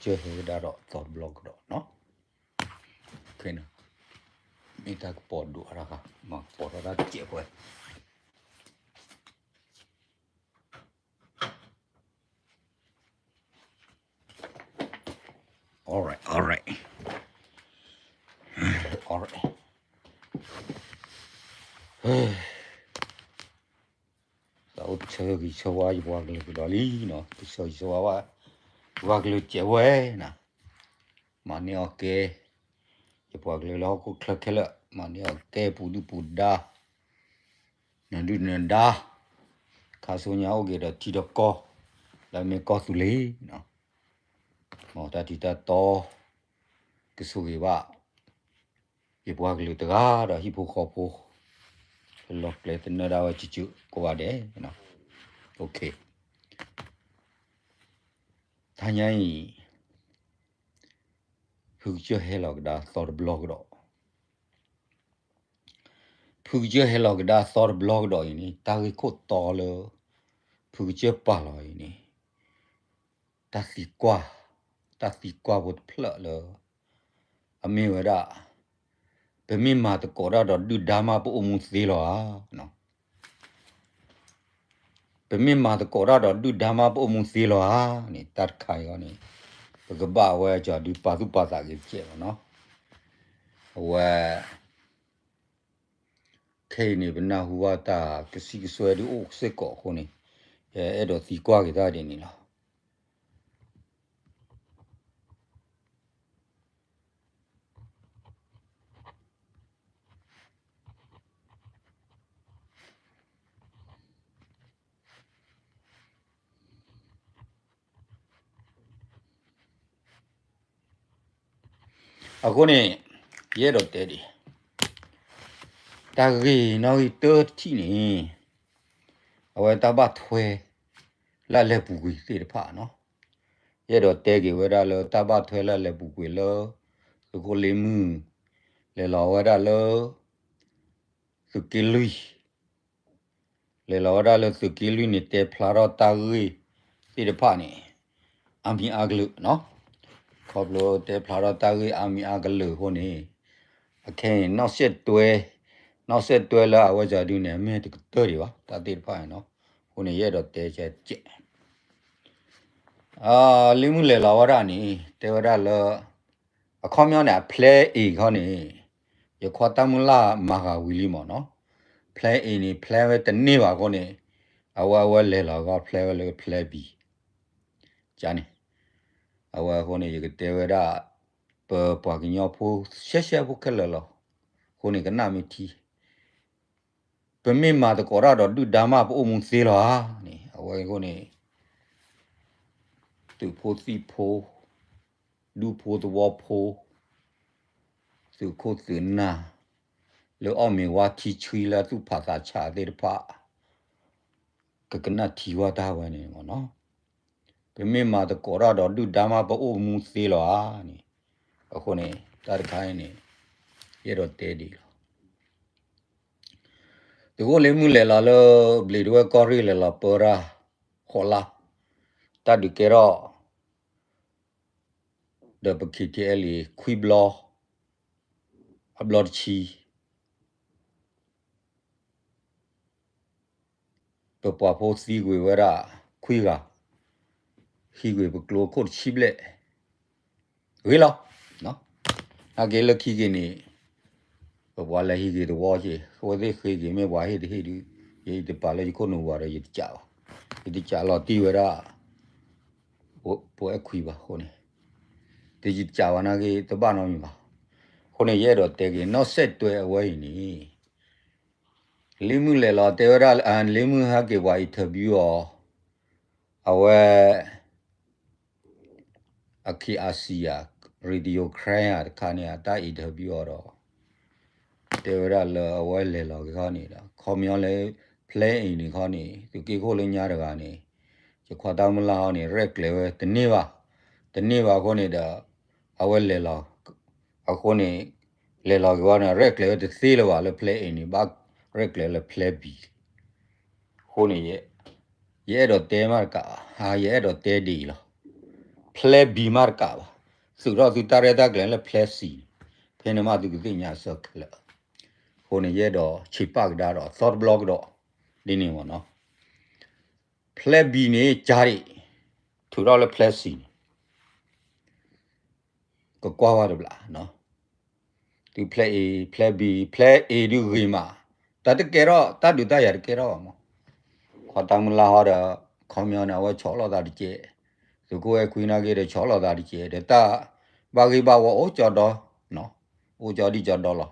ကၠၢဟဲကဒါဒီးသီတဘျီကဒီးနီၤ, မ့ၢ်တၢ်ကပီၤဒိၣ်အါတခါ, မၤကပီၤထီၣ်တၢ်ကဲးပှဲၤ alright, alright, alright, သးအိၣ်ဆၢဂ့ၤဆၢဝါယပှၤကလုာ်ကဒီးလံနီၤ, ကဆၢဂ့ၤဆၢဝါဘၣ် ယပှၤကလုာ်ကဲးဝဲနီၤ, မၤန့ၢ်အီၤကဲ, ယပှၤကလုာ်လၢဟီၣ်ခိၣ်ချၢခဲလၢာ် မၤန့ၢ်အီၤကဲပူၤဒုၣ်ပူၤဒါ, နဒုၣ်နဒါ, ခါဆူညါအိၣ်က့ၤဒီးထံဒီးကီၢ်, လၢမ့ၢ်ကီၢ်သူလ့ၤနီၤ, မ်တၢ်ထံတၢ်တီ ကဆိၣ်ဂ့ၤဘၣ် ယပှၤကလုာ်တဂၤဒီးဟံၣ်ဖိဃီဖိ, လီၤကျဲသနၢၣ်ဒၣ်ဝဲစုစုကိးဂၤဒဲး, တဟါညါအံၤ ဖုကစၢၢ်ဟဲလီၤကဒါသီတဘျီကဒီး, ဖုကစၢၢ်ဟဲလီၤကဒါသီတဘျီကဒီးအံၤန့ၣ် တၢ်ဂ့ၢ်ခိၣ်တီလၢ ဖုကစၢၢ်ပာ်လီၤအံၤန့ၣ် တၢ်သံကွၢ်, တၢ်သံကွၢ်ဖိတဖျၢၣ်လၢ အမ့ၢ်ဝဲဒၣ် ပမ့ၢ်မၤသကိးတၢ်ဒီးဒုၣ်ဒါမး ပအိၣ်မူသ့လီၤဧါ. ပမ့ၢ်မၤသကိးတၢ်ဒီးဒုၣ်ဒါမး ပအိၣ်မူသ့လီၤဧါန့ၣ် တၢ်တခါအံၤန့ၣ် ပကဘၣ်ဝဲကၠီဒုးပာ်သူၣ်ပာ်သးက့ၤကဲးလီၤနီၤ. အဝဲ ခဲအံၤန့ၣ် ပနၢ်ဟူဘၣ်တၢ်ကစံၣ်ကစွဲဒုးအိၣ်စ့ၢ်ကီးအဃိန့ၣ် ယအဲၣ်ဒိးသံကွၢ်က့ၤတၢ်ဒ်န့ၣ်လီၤ. အဃိန့ၣ် ယအဲၣ်ဒိးတဲဒ်အံၤ, တၢ်ဂ့ၢ်နီၣ်ဂံၢ်တၢတထံၣ်န့ၣ် အဝဲတၢ်ဘၣ်ထွဲ လၢအလဲၤပူၤကွံာ်သ့ၣ်တဖၣ်နီၤ, ယအဲၣ်ဒိးတဲက့ၤဝဲဒၣ်လၢတၢ်ဘၣ်ထွဲလၢအလဲၤပူၤကွံာ်လၢ သုးခိၣ်လ့မုၢ် လဲၤလီၤဝဲဒၣ်လၢ သုးက့လွံၢ် လဲၤလီၤဝဲဒၣ်လၢသုးက့လွံၢ်န့ၣ် တဲဖျါထီၣ်တၢ်ဂ့ၢ်သ့ၣ်တဖၣ်န့ၣ် အါမံၤအါကလုာ်နီၤ, ခီဖျိတဲဖျါထီၣ်တၢ်ဂ့ၢ်အါမံၤအါကလုာ်အဃိန့ၣ် အခဲအံၤ နီၣ်စဲးတွဲ နီၣ်စဲးတွဲလၢအဝဲဒၣ်ဒုးန့ၣ် အမ့ၢ်တကတၢၢ်ဒံးဘၣ် တၢ်သ့ၣ်တဖၣ်န့ၣ်နီၤ, အဃိန့ၣ် ယအဲၣ်ဒိးတဲကဲး လ့မုၢ်လဲၤလီၤဝဲဒၣ်န့ၣ် တဲဝဲဒၣ်လၢ အခီပညီန့ၣ် အ plan A ခီန့ၣ် ယခွါတၢ်မုၢ်လၢ်မၤဂၤဝံၤလံမ့ၢ်နီၤ, plan A န့ၣ် plan ဝဲတန့ၢ်ဘၣ်အဃိန့ၣ် အဝဲအဝဲလဲၤလီၤဂီၢ် plan ဝဲလၢ plan B န့ၣ် အဝဲအဃိန့ၣ် ယကတဲဝဲဒၣ် ပပှၤကညီဖိ ရှဲရှဲဖိခဲလၢာ်လီၤ. အဃိန့ၣ် ကနၣ်မ့ၢ်ထံ ပမ့ၢ်မၤသကိးတၢ်ဒီးဒုၣ်ဒါမး ပအိၣ်မူသ့လီၤဧါန့ၣ် အဝဲအဃိန့ၣ် သုးဖိသံၣ်ဖိ ဒူၣ်ဖိသဝီဖိ သုးခိၣ်သုးနၢ် လၢအီၣ်မ့ၤဝါထံဆှံလၢအသူၣ်ဖးသးဆးသ့ၣ်တဖၣ် ကကနၣ်ထံဝဲတၢ်ဝဲန့ၣ်မ့ၢ်နီၤ, ပမ့ၢ်မၤသကိးတၢ်ဒီးဒုၣ်ဒါမး ပအိၣ်မူသ့လီၤဧါန့ၣ်, အဃိန့ၣ် တၢ်တခါအံၤန့ၣ် ယအဲၣ်ဒိးတဲဒ်အံၤလီၤ. သုးခိၣ်လ့မုၢ်လဲၤလီၤလၢ ဘျံးဒဝဲၢ်ကီၢ်ရ့ၣ်လဲၤလီၤပၢတၢ် ဃိးလါ တၢ်ဒုးကဲထီၣ် ဒီးပ KTLA ခွံဘျီ အဘျီတဆံ ပပှၤဖိသံကွံာ်ဝဲဒၣ် ခွံဂၤ, ဟံးကွံာ်ပကျိခိၣ်တဆံဘျဲၣ်, ဂ့ၤလီၤ. နာ်က့လၢခံက့ၤန့ၣ် ပပှၤလဲၤဟံးက့ၤသဝီက့ၤ, အဝဲသ့ၣ်ဃ့က့ၤမ့ၢ်ပှၤဟ့ၣ်တဟ့ၣ်ဒုး, ယအံၤတပာ်လၢယခိၣ်နူာ်ဝၤဒီး ယတကးဘၣ်, ယတကးလီၤတံၢ်ဝဲဒၣ် ပအဲၣ်ခွံဘၣ်အဃိန့ၣ်, တယတကးဘၣ်နာ်က့ တဘၣ်နီတမံၤဘၣ်. အဃိန့ၣ် ယအဲၣ်ဒိးတဲက့ၤ နီၣ်စဲးတွဲအဝဲအံၤန့ၣ် လ့မုၢ်လဲၤလီၤတဲဝဲဒၣ် လ့မုၢ်ဟဲက့ၤပှၤ interview အီၤ, အဝဲ အ KRC ဧါ, Radio Karen ဧါတခါန့ၣ် အတၢ် interview အီၤဒီး တဲဝဲဒၣ်လၢအဝဲလဲၤလီၤက့ၤခီန့ၣ်ဒီး ခီပညီလၢ plan A န့ၣ်ခီန့ၣ် သုးက့ခိၣ်လၢညါတဂၤန့ၣ် ယခွါတၢ်မုၢ်လၢ်ဟီန့ၣ် ရဲၣ်ကျဲၤဝဲတန့ၢ်ဘၣ်, တန့ၢ်ဘၣ်အဃိန့ၣ်ဒီး အဝဲလဲၤလီၤ, အဃိန့ၣ် လဲၤလီၤက့ၤဝဲန့ၣ် ရဲၣ်ကျဲၤဝဲတသ့လၢၤဘၣ်လၢ plan A န့ၣ် ဘၣ်ရဲၣ်ကျဲၤလၢ plan B အဃိန့ၣ် ယအဲၣ်ဒိးတဲမးတကး, ယအဲၣ်ဒိးတဲဒ်အံၤလီၤ. ဖျဲးဘံၣ်မးတကးဘၣ်, သုးထီၣ်သုတၢ်ရဲၣ်တၢ်ကျဲၤလၢဖျဲးစံၣ်န့ၣ်, ဖဲန့ၣ်မးသုကသ့ၣ်ညါအဆၢခဲလၢာ်. အဃိန့ၣ် ယအဲၣ်ဒိးဆံးပာ်ကဒါဒီးသီတဘျီကဒီး ဒ်န့ၣ်မ့ၢ်နီၤ. ဖျဲးဘံၣ်န့ၣ် ကၢ်ဒံး ထုးထီၣ်လၢဖျဲးစံၣ်န့ၣ် ကကွၢ်ဝဲတဘျီ, သုဖျဲးအ့ၣ် ဖျဲးဘံၣ် ဖျဲးအ့ၣ်ဒုးဂ့ၤမး, တၢ်တကဲထီၣ် တၢ်ဒုးတၢ်ယၤတကဲထီၣ်ဘၣ်မး. ခီတၢ်မုၢ်လၢ်ဟီဒီး ခီပညီန့ၣ် အဝဲဆီၣ်လီၤသးတကဲး, သုးခိၣ်အဲၣ်ခွံနာ်က့ဒီးဆီၣ်လီၤသးတကဲး ဒီးတၢ်ဘၣ်ဂ့ၢ်ဘၣ်ဝီအိၣ်ကၠီဒီ, အိၣ်ကၠီဒံကၠီဒီလီၤ.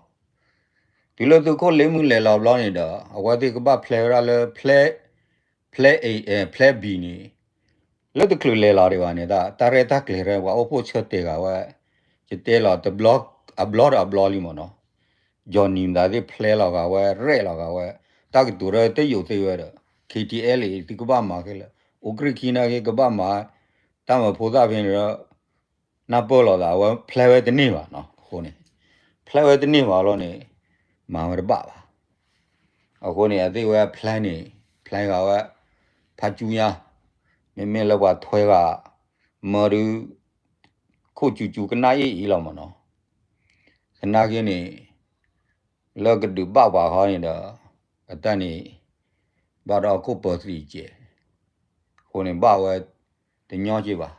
တုၤလၢသုးခိၣ်လ့မုၢ်လဲၤလီၤဘျီန့ၣ်ဒီး အဝဲသ့ၣ်ကဘၣ်ဖျဲဝဲဒၣ်လၢ ဖျဲးအ့ၣ် ဖျဲးဘံၣ်န့ၣ် လၢတချုးလဲၤလီၤဒံးဘၣ်န့ၣ် တၢ်ရဲၣ်တၢ်ကျဲၤရဲၣ် ပှၤအိၣ်ဖှိၣ်ဆၢတဲာ်ဂၤဝဲ, ယတဲလီၤ အဘျီဒီးအဘျီလံမ့ၢ်နီၤ. ယီၢ်နံၤမတၤသ့ၣ်ဖျဲလီၤဂာ်ဝဲ ရဲၣ်လီၤဂာ်ဝဲ, တၢ်ကတိၤရဲၣ်တယိာ်သ့ဝဲဒီး KTLA သုကဘၣ်မၤခဲလၢာ်, အိၣ်ကြံၢ်ခံနာ်က့ကဘၣ်မၤ, တၢ်မၤဖိသၣ်ဖဲန့ၣ်ဒီး နၢ်ပၢၢ်လိာ်သး အဝဲဖျဲဝဲတန့ၢ်ဘၣ်နီၤ. အဃိန့ၣ် ဖျဲဝဲတန့ၢ်ဘၣ်လီၤန့ၣ် မၤဝဲတဘၣ်ဘၣ်. အဃိန့ၣ် အသ့ၣ်ဝဲဖျဲန့ၣ် ဖျဲဂာ်ဝဲ ဖးကၠူညါ, မ့မ့ၢ်လၢပှၤထွဲဂၤ မၢဒုး ခိၣ်ကၠူကၠူကနၣ်အ့ၣ်အံၤလီၤမ့ၢ်နီၤ. သနာ်က့န့ၣ် လၢကဒုးဘၣ်ပှၤဃီန့ၣ်ဒီး အတၢ်န့ၣ် ဘၣ်ဒီးအခိၣ်ပၢၤသံးကဲး, အဃိန့ၣ်ဘၣ်ဝဲတညီက့ဘၣ်.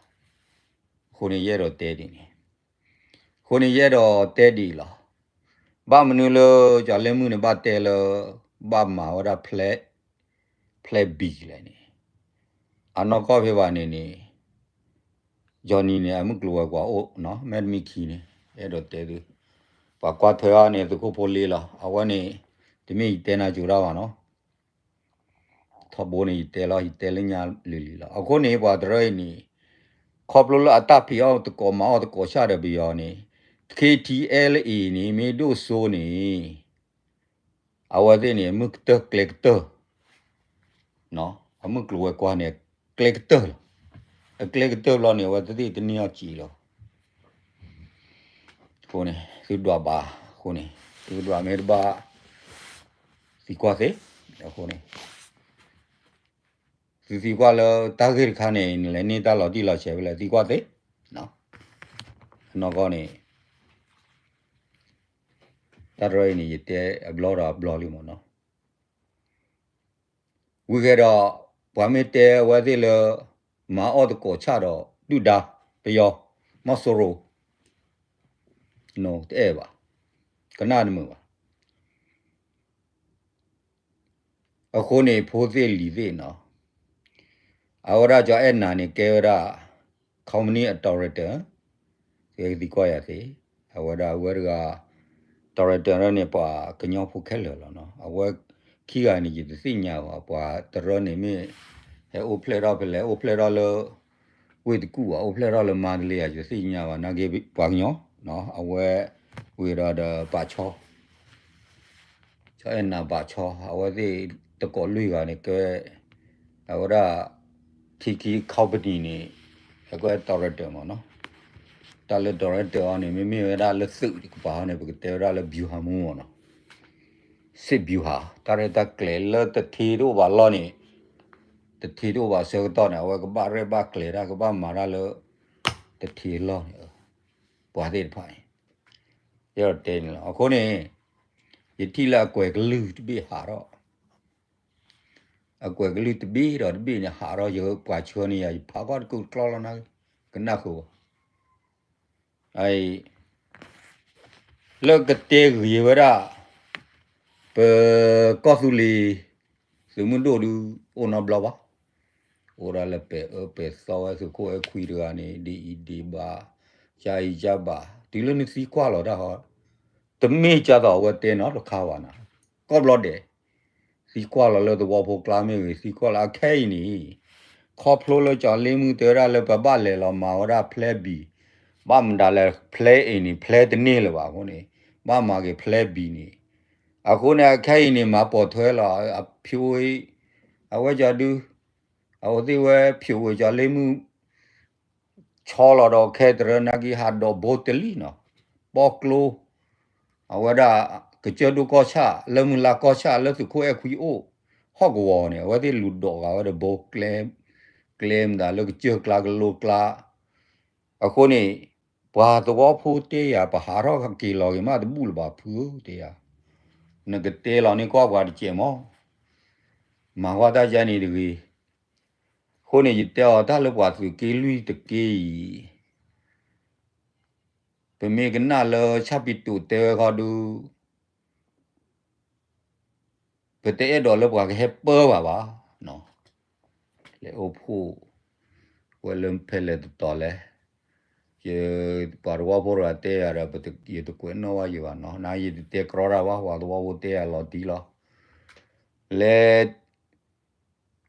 အဃိန့ၣ်ယအဲၣ်ဒိးတဲဒ်န့ၣ်, အဃိန့ၣ်ယအဲၣ်ဒိးတဲဒ်အံၤလီၤ. ဘၣ်မနုၤလၢ ကၠီၤလ့မုၢ်န့ၣ် ဘၣ်တဲလၢ ဘၣ်မၤဝဲဒၣ် ဖျဲးဘံၣ်လဲၣ်န့ၣ်, အနီၢ်ကီၢ်ဖဲဘၣ်န့ၣ်န့ၣ် ယီၢ်နံၤန့ၣ် အမုၢ်ကျိၤဝဲၤကွာ်အိၣ်နီၤ, မ့တမ့ၢ်ခံန့ၣ် အဲၣ်ဒိးတဲသု, ပှၤကွၢ်ထွဲအီၤန့ၣ် သုးခိၣ်ဖိလ့လီၤ. အဝဲန့ၣ် တမ့ၢ်ယတဲနၤကိၤတၢ်ဘၣ်နီၤ, ထီဘိန့ၣ် ယတဲလီၤ ယတဲလၢညါလံၤလံၤလီၤ. အဃိန့ၣ် ပှၤတရၢအံၤန့ၣ် ခီဖျိလၢအတၢ်ဖံးအီၣ်သကိးမၤအီၣ်သကိးဆၣ်ဒီးပယီၤန့ၣ် KTLA အံၤန့ၣ် မ့ၢ်ဒိၣ်စိန့ၣ် အဝဲသ့ၣ်န့ၣ် မုၢ်ကတၢၢ်ကျဲကတၢၢ်, အမုၢ်ကျိၤဝဲၤကွာ်န့ၣ် ကျဲကတၢၢ်လီၤ. အကျဲကတၢၢ်ဘျီန့ၣ် အဝဲသ့ၣ်တန့ၢ်အီၤကံလီၤ. အဃိန့ၣ် သုဒွးဘၣ်, အဃိန့ၣ် သုဒွးမ့ၢ်တဘၣ် သံကွၢ်သ့, အဃိန့ၣ် သုသံကွၢ်လၢတၢ်ဂ့ၢ်တခါန့ၣ် နလဲၤန့ၢ်တၢ်လီၤတံၢ်လီၤဆဲးဖဲလဲၣ် သံကွၢ်သ့, အနီၢ်ကီၢ်န့ၣ် တၢ်တရၢအံၤန့ၣ် ယတဲအဘျီဒီးအဘျီလံမ့ၢ်နီၤ. ဝံၤဂဲၤဒီး ပှၤမ့ၢ်တဲအဝဲသ့ၣ်လၢ မၤအီၣ်သကိးဆၣ်ဒီး ဒုၣ်ဒါ ပယီၤ မီၢ်စိရိၤ တအဲၣ်ဘၣ်, ကနၣ်တမုာ်ဘၣ်. အဃိန့ၣ် ဖိသ့ၣ်လံၤသ့ၣ်နီၤ, အဝဲဒၣ်ကၠီအဲၣ်နၤန့ၣ် ကဲဝဲဒၣ် company အ director, ကသံကွၢ်ယၤသ့, အဝဲဒၣ်အဝဲတဂၤ director န့ၣ် ပှၤကညီဖိခဲလၢာ်လီၤနီၤ. အဝဲခံဂၤန့ၣ် ယတသ့ၣ်ညါဘၣ်, ပှၤတရၢန့ၣ်မ့ၢ် ဟဲအိၣ်ဖျဲၣ်ထီၣ်ဖဲလဲၣ်, အိၣ်ဖျဲၣ်ထီၣ်လၢ ဝ့ၢ်တကူၣ်ဘၣ်, အိၣ်ဖျဲၣ်ထီၣ်လၢမါတလ့ဧါ ယတသ့ၣ်ညါဘၣ်, နာ်က့ပှၤကညီ, အဝဲ ဝံၤဒီးဒီးပာ်ဆီ ကၠီအဲၣ်နၤပာ်ဆီ အဝဲသ့ၣ်တကိးလွံၢ်ဂၤန့ၣ် ကဲ အဝဲဒၣ် ထံခံ company န့ၣ် အကဲ director မ့ၢ်နီၤ. တၢ်လၢ director အီၤန့ၣ် မ့မ့ၢ်ဝဲဒၣ်လၢသုးတကပၤအီၤန့ၣ် ပကတဲဝဲဒၣ်လၢ ဗျူဟာမှူး မ့ၢ်နီၤ. စစ်ဗျူဟာ, တၢ်ရဲၣ်တၢ်ကျဲၤလၢတထံတအိၣ်ဘၣ်လီၢ်န့ၣ်, တထံတအိၣ်ဘၣ်ဆၢကတီၢ်န့ၣ် အဝဲကဘၣ်ရဲၣ်ဘၣ်ကျဲၤတၢ် ကဘၣ်မၤတၢ်လၢ တထံလီၢ်န့ၣ် ပှၤသ့ၣ်တဖၣ်န့ၣ် ယအဲၣ်ဒိးတဲန့ၣ်လီၤ. အဃိန့ၣ် ယထံၣ်လၢအကွဲၤကလုၢ်တဘ့ၣ်ဟးထီၣ်, အကွဲၤကလုၢ်တဘ့ၣ်ဒီးတဘ့ၣ်န့ၣ် ဟးထီၣ် ယပှၤဆှၢန့ၢ်ယၤ ယဖးကွၢ်တကူာ်တကျီလီၤနၤ, ကနၣ်ဃုာ်ဘၣ်. လၢကတဲဂ့ၤဝဲဒၣ် ပကီၢ်သူလ့ၤ သုးမုၢ်ဒိၣ်ဒုး အိၣ်နီတဘျီဘၣ်. အိၣ်ဒၣ်လၢပဲာ်အၢပဲာ်သီဝဲ သုးခိၣ်အဲၣ်ခွံတဂၤန့ၣ် ဒ်အံၤဒ်ဘၣ်, ကၢ်အံၤကၢ်ဘၣ်, တုၤလၢနသံကွၢ်လီၤတၢ်ဟီ, တမ့ၢ်ကၢ်သိးအဝဲတဲနီတခါဘၣ်နၤ, ကိးဘျီဒဲး သံကွၢ်လီၤလၢသဝီဖိကျါမ့ၢ်ဂ့ၤ သံကွၢ်လီၤအခဲအံၤန့ၣ်, ခီဖျိလၢကၠီၤလ့မုၢ်တဲဝဲဒၣ်လၢပဘၣ်လဲၤလီၤမၤဝဲဒၣ်ဖျဲးဘံၣ်, ဘၣ်မတၤလဲၣ် ဖျဲးအ့ၣ်န့ၣ် ဖျဲးတန့ၢ်လၢၤဘၣ်အဃိန့ၣ်, ဘၣ်မၤက့ၤဖျဲးဘံၣ်န့ၣ်, အဃိန့ၣ် အခဲအံၤန့ၣ် မၤပိာ်ထွဲလီၤ အဖၠိဝ့ၢ်, အဝဲကၠီဒု, အဝဲသ့ၣ်ဝဲဖၠိဝ့ၢ်ကၠီၤလ့မုၢ် ဆီလီၤဒီးခဲတရၢနာ်က့ ဟးဒိးဘိတလံနီၤ, ပီၣ်ကျိ အဝဲဒၣ် ကစၢၢ်ဒိၣ်ကီၢ်ဆၣ် လၢမုၢ်လၢ်ကီၢ်ဆၣ် လၢသုးခိၣ်အဲၣ်ခွံအိၣ် ဟီၣ်ကဝီၤန့ၣ် အဝဲသ့ၣ်လူၤဒိးဂာ်ဝဲဒီးဘိ ကျဲမတၤလၢကစၢၢ်ကျါကလိကျါ, အဃိန့ၣ် ပှၤသဝီဖိတဲယၤ ပဟးထီၣ်က့ၤလီၤဂ့ၤမးတဘူၣ်လၢၤဘၣ်ဖုဧၢတဲယၤ, နကတဲလီၤန့ၢ်ကွၢ်ပှၤတစဲးမး, မၤကွၢ်တၢ်ယါန့ၣ်တဂ့ၤ. အဃိန့ၣ် ယတဲအီၤတၢ်လၢပှၤသုးက့လွံၢ်တက့ၢ်အံၤ ပမ့ၢ်ကနၣ်လၢဆၣ်ပံတူးတဲဝဲခီဒုး ပတအဲၣ်ဒိးလၢပှၤကဟဲပၢဘၣ်ဘၣ်. လဲၤအိၣ်ဖှိၣ်ဝဲလၢဖဲလဲၣ်တတီၤလဲၣ်. ယပှၤသဝီဖိတဂၤတဲယၤဒီး ယတကွဲးနီၣ်ဘၣ်ယၤဘၣ်နီၤ, နယတတဲကြီတၢ်ဘၣ်, ပှၤသဝီဖိတဲယၤလီၤတံၢ်လီၤ. လဲၤ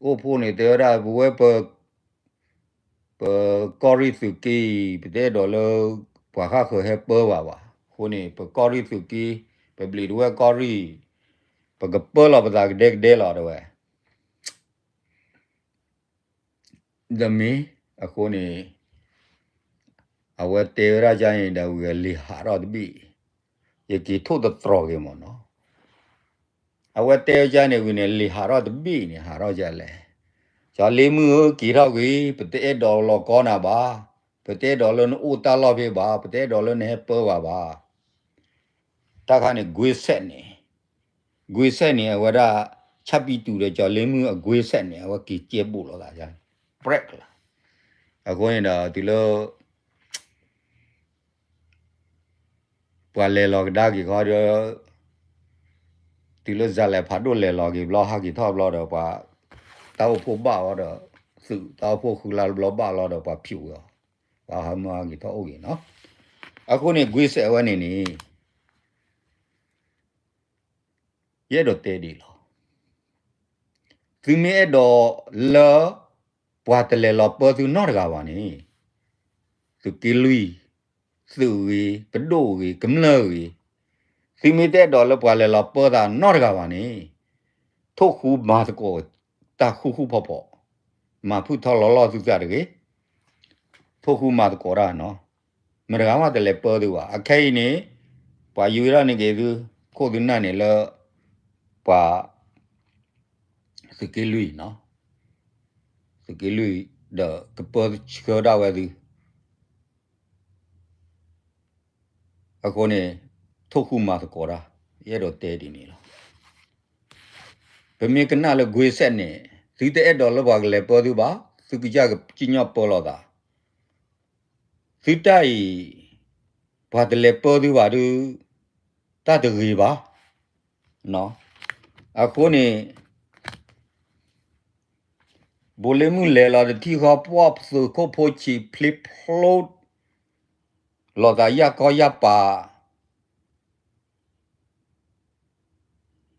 အိၣ်ဖှိၣ်န့ၣ်တဲဝဲဒၣ် ပဝဲပ ပကီၢ်ရ့ၣ်သုးက့အံၤ ပတအဲၣ်ဒိးလၢ ပှၤဃၣ်ဃၢၤဟဲပၢဘၣ်ဘၣ်. အဃိန့ၣ် ပကီၢ်ရ့ၣ်သုးက့, ပဘျံးဒဝဲၢ်ကီၢ်ရ့ၣ်, ပကပၢလီၤပသးကဒဲကဒဲလီၤတဲဝဲ တမ့ၢ်, အဃိန့ၣ် အဝဲတဲဝဲဒၣ်ကန့ၣ်ဒီး ဝံၤလံၤဟးထီၣ်တဘ့ၣ်, ယက့ၤထိၣ်သတြီၤက့ၤမ့ၢ်နီၤ. အဝဲတဲဝဲကန့ၣ်ဝံၤန့ၣ် လံၤဟးထီၣ်တဘ့ၣ်န့ၣ် ဟးထီၣ်ကလဲၣ်, ကၠီၤလ့မုၣ်ဧၢ က့ၤထီၣ်ကွံာ်, ပတအဲၣ်ဒိးလီၤကီနၤဘၣ်, ပတအဲၣ်ဒိးလၢနအိၣ်တၢ်လီၢ်ဖဲဘၣ်, ပတအဲၣ်ဒိးလၢနဟဲပၢဘၣ်ဘၣ်. တၢ်ခါန့ၣ် ကွ့စဲးန့ၣ်, ကွ့စဲးန့ၣ် အဝဲဒၣ် ဆၣ်ပံတူးဒီးကၠီၤလ့မုၣ်အကွ့စဲးန့ၣ် အဝဲက့ၤကဲဘူးလိာ်သးယါန့ၣ် ပြဲးကလါ. အဃိန့ၣ်ဒီး တုၤလၢ ပှၤလဲၤလီၤကဒါက့ၤခီဒီး တုၤလၢစၤလဲၤဖးဒိၣ်လဲၤလီၤက့ၤဘျီ ဟးက့ၤထီၣ်ဘျီဒီး ပှၤတၢ်အိၣ်ဖှိၣ်ဘၣ်အီၤဒီး သုးတၢ်အိၣ်ဖှိၣ်ဃုလါတဘျီဘၣ်လီၤဒီး ပှၤဖျိးဝဲအီၤ, ပှၤဟးမုၢ်ဟးက့ၤထီၣ်အိၣ်က့ၤနီၤ. အဃိန့ၣ် ကွ့စဲးအဝဲန့ၣ်န့ၣ် ယအဲၣ်ဒိးတဲဒ်လီၤ. သုမ့ၢ်အဲၣ်ဒိးလၢ ပှၤတလဲၤလီၤပၢသုနီတဂၤဘၣ်န့ၣ်, သုးက့လွံၢ်, သုးဂ့ၤ, ပဒိၣ်ဂ့ၤ, ကမျၢၢ်ဂ့ၤ, သုမ့ၢ်တအဲၣ်ဒိးလၢပှၤလဲၤလီၤပၢသးနီတဂၤဘၣ်န့ၣ်, ထိၣ်ဃူမၤသကိး တၢ်ဃူဃူဖိးဖိး, မၤဖုၣ်ထီၣ်လီၤလီၤသုသးတဂ့ၤ. ထိၣ်ဃူမၤသကိးတၢ်နီၤ, မတဂၤမးတလဲၤပၢသုဘၣ်. အခဲအံၤန့ၣ် ပှၤယူၤဝဲဒၣ်န့ၢ်က့ၤသု ခိၣ်သုနၢ်န့ၣ်လၢ ပှၤ သုးက့လွံၢ်နီၤ, သုးက့လွံၢ်ဒီးကပၢဆှၢဒၣ်ဝဲသု အဃိန့ၣ် ထိၣ်ဃူမၤသကိးတၢ်, ယအဲၣ်ဒိးတဲဒ်န့ၣ်လီၤ. ပမ့ၢ်ကနၣ်လၢကွ့စဲးန့ၣ် သုတအဲၣ်ဒိးလၢပှၤကလဲၤပၢသုဘၣ်, သုကစၢ်ကစံၣ်ညီၣ်ပၢလီၤသး, သုတၢ်အံၤ ပှၤတလဲၤပၢသုဘၣ်ဒုး တၢ်တဂ့ၤဘၣ်. အဃိန့ၣ် ဘိးလ့မုၢ်လဲၤလီၤတထံၣ်ဃီ ပှၢ်သုးခိၣ်ဖိဆံးဖျ့ဖျိ လီၤသးယၢ်ကီယၢ်ပၤ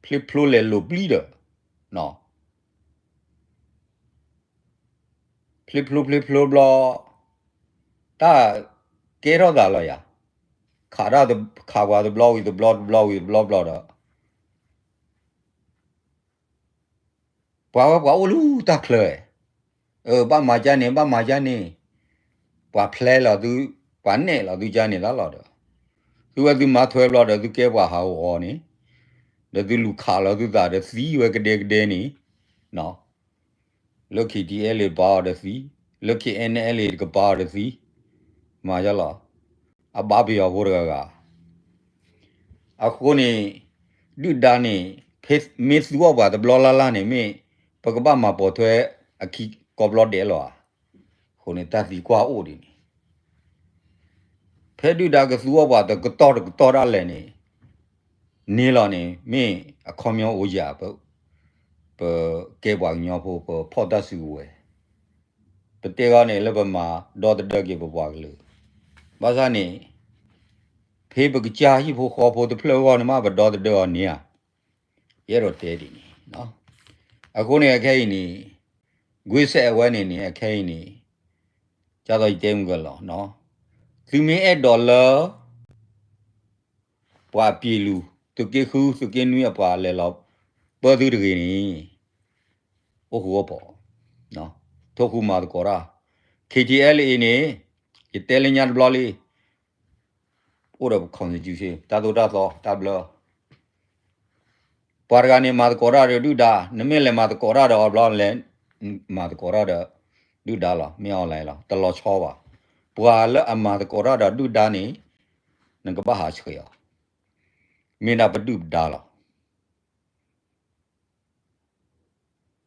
ဖျ့ဖျိလဲၤလိာ်ပျံၤဒီး ဖျ့ဖျိဖျ့ဖျိဘျီ တၢ်ကဲထီၣ်သးလီၤယၤ, ခးတၢ် ခးပှၤတဘျီဝံၤတဘျီတဘျီဝံၤတဘျီဘျီဒီး ပှၤဝဲပှၤအိၣ်လၢတၢ်ချၢ, အၢ ဘၣ်မၤကၢ်န့ၣ် ဘၣ်မၤကၢ်န့ၣ်, ပှၤဖျဲလီၤသု, ပှၤနဲၣ်လီၤသုကၢ်န့ၣ်တၢ်လီၤဒီး, သုဝဲသုမၤထွဲဘျီဒီး သုကဲပှၤဟးဂီၤန့ၣ်, ဒီးသုလူၤခးလီၤသုသးဒီးသံဝဲကဒဲကဒဲန့ၣ်, လၢ KTLA တပာ်အီၤဒီးသံ, လၢ KNLA တကပာ်အီၤဒီးသံ, မၤယလီၤ, အဘၣ်ပယီၤဖိတဂၤဂၤ အဃိန့ၣ် ဒုၣ်ဒါန့ၣ် မ့ၢ်သူအီၣ်ပှၤတဘျီလၢ်လၢ်န့ၣ် မ့ၢ်ပကဘၣ်မၤပိာ်ထွဲအခံကိးဘျီဒဲးလီၤဧါ. အဃိန့ၣ် တၢ်သံကွၢ်အိၣ်ဒ်န့ၣ်, ဖဲဒုၣ်ဒါကသူအီၣ်ပှၤတကတီၢ်တကတီၢ်ဒၣ်လဲာ်န့ၣ်, န့ၣ်လီၤန့ၣ် မ့ၢ်အခီပညီအိၣ်ယၤ, ပကဲပှၤကညီဖိ ပဖီၣ်တၢ်စုကဝဲၤ, ပတဲဂီၢ်န့ၣ်လၢပမၤဒီသဒၢက့ၤပပှၤကလုာ်, ဘၣ်ဆၣ်န့ၣ် ဖဲပကစၢ်ဟံၣ်ဖိဃီဖိတဖျၢၣ်အဂီၢ်န့ၣ်မး ပဒီသဒၢအီၤန့ၣ်ဧါ. ယအဲၣ်ဒိးတဲဒ်န့ၣ်, အဃိန့ၣ် အခဲအံၤန့ၣ် ကွ့စဲးအဝဲန့ၣ်န့ၣ် အခဲအံၤန့ၣ် ကၢ်သိးယတဲမုၢ်ကလီၤ, သုမ့ၢ်အဲၣ်ဒိးလၢ ပှၤအပျ့ၤလူၤ သုးက့ဃု သုးက့နွံအပှၤလဲၤလီၤပၢသုတဂ့ၤန့ၣ် အိၣ်ဃူအိၣ်ဖိး, ထိၣ်ဃူမၤသကိးတၢ်, KTLA အံၤန့ၣ် ယတဲလၢညါတဘျီလံ, အိၣ်ဒီးပ constitution တၢ်သိၣ်တၢ်သီတၢ်ဘျၢ, ပှၤတဂၤန့ၣ်မၤသကိးတၢ်ဒီးဒုၣ်ဒါ, နမ့ၢ်လဲၤမၤသကိးတၢ်ဒီးအီၤဘျီ လဲၤမၤသကိးတၢ်ဒီးဒုၣ်ဒါလီၤ, မ့ၢ်အီၤလဲၤလီၤ တလီၤဆီဘၣ်. ပှၤလၢအမၤသကိးတၢ်ဒီးဒုၣ်ဒါန့ၣ် နကဘၣ်ဟးဆှဲးအီၤ, မ့ၢ်ဒၣ်ပဒုၣ်ပဒါလီၤ.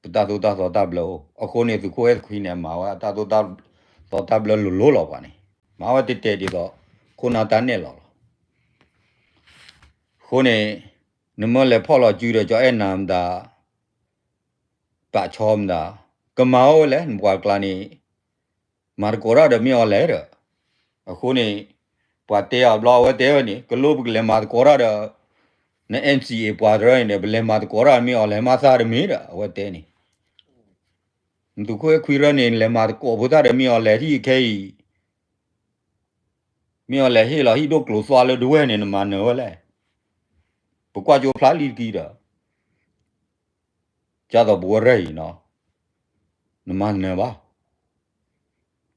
ပတၢ်သိၣ်တၢ်သီတၢ်ဘျၢအိၣ်, အဃိန့ၣ် သုးခိၣ်အဲၣ်ခွံန့ၣ် အမၤဝဲအတၢ်သိၣ်တၢ်သီတၢ်ဘျၢလိၤလိၤလီၤပှၤန့ၣ်, မၤဝဲတဲတဲဒ်သိး ခိၣ်နၢ်တၢ်နဲၣ်လီၤလီၤ. အဃိန့ၣ် နမ့ၢ်လဲၤဖီၣ်လီၤစုဒီး ကၠီအဲၣ်နၤမတၤ ပာ်ဆီမတၤ, ကမၤဝဲလဲၣ် နပှၤကျါန့ၣ် မၤသကိးတၢ်ဒီးမ့ၢ်အီၤလဲၣ်ဒီး, အဃိန့ၣ် ပှၤတဲအီၤဘျီ အဝဲတဲဝဲန့ၣ် ကလိပကလဲၤမၤသကိးတၢ်ဒီး န NCA ပှၤတရၢန့ၣ်ဒီး ပလဲၤမၤသကိးတၢ်မ့ၢ်အီၤလဲၣ် မၤသးတမ့ၢ်ဒီး အဝဲတဲန့ၣ်, နသုးခိၣ်အဲၣ်ခွံရၢန့ၣ် နလဲၤမၤသကိးဖိသၣ်ဒီးမ့ၢ်အီၤလဲၣ် ထံၣ်ခဲအံၤ မ့ၢ်အီၤလဲၣ် ဟ့ၣ်လီၤဟံၣ်ဒိၣ်ကျိၤသွါလၢဒဝဲၢ်န့ၣ် နမၤနၢၤဝဲလဲၣ်. ပကွၢ်ကၠိဖျါလံတကံဒီး ကၢ်သိးပဝဲရဲၣ်အံၤနီၤ, နမၤနၢၤဘၣ်.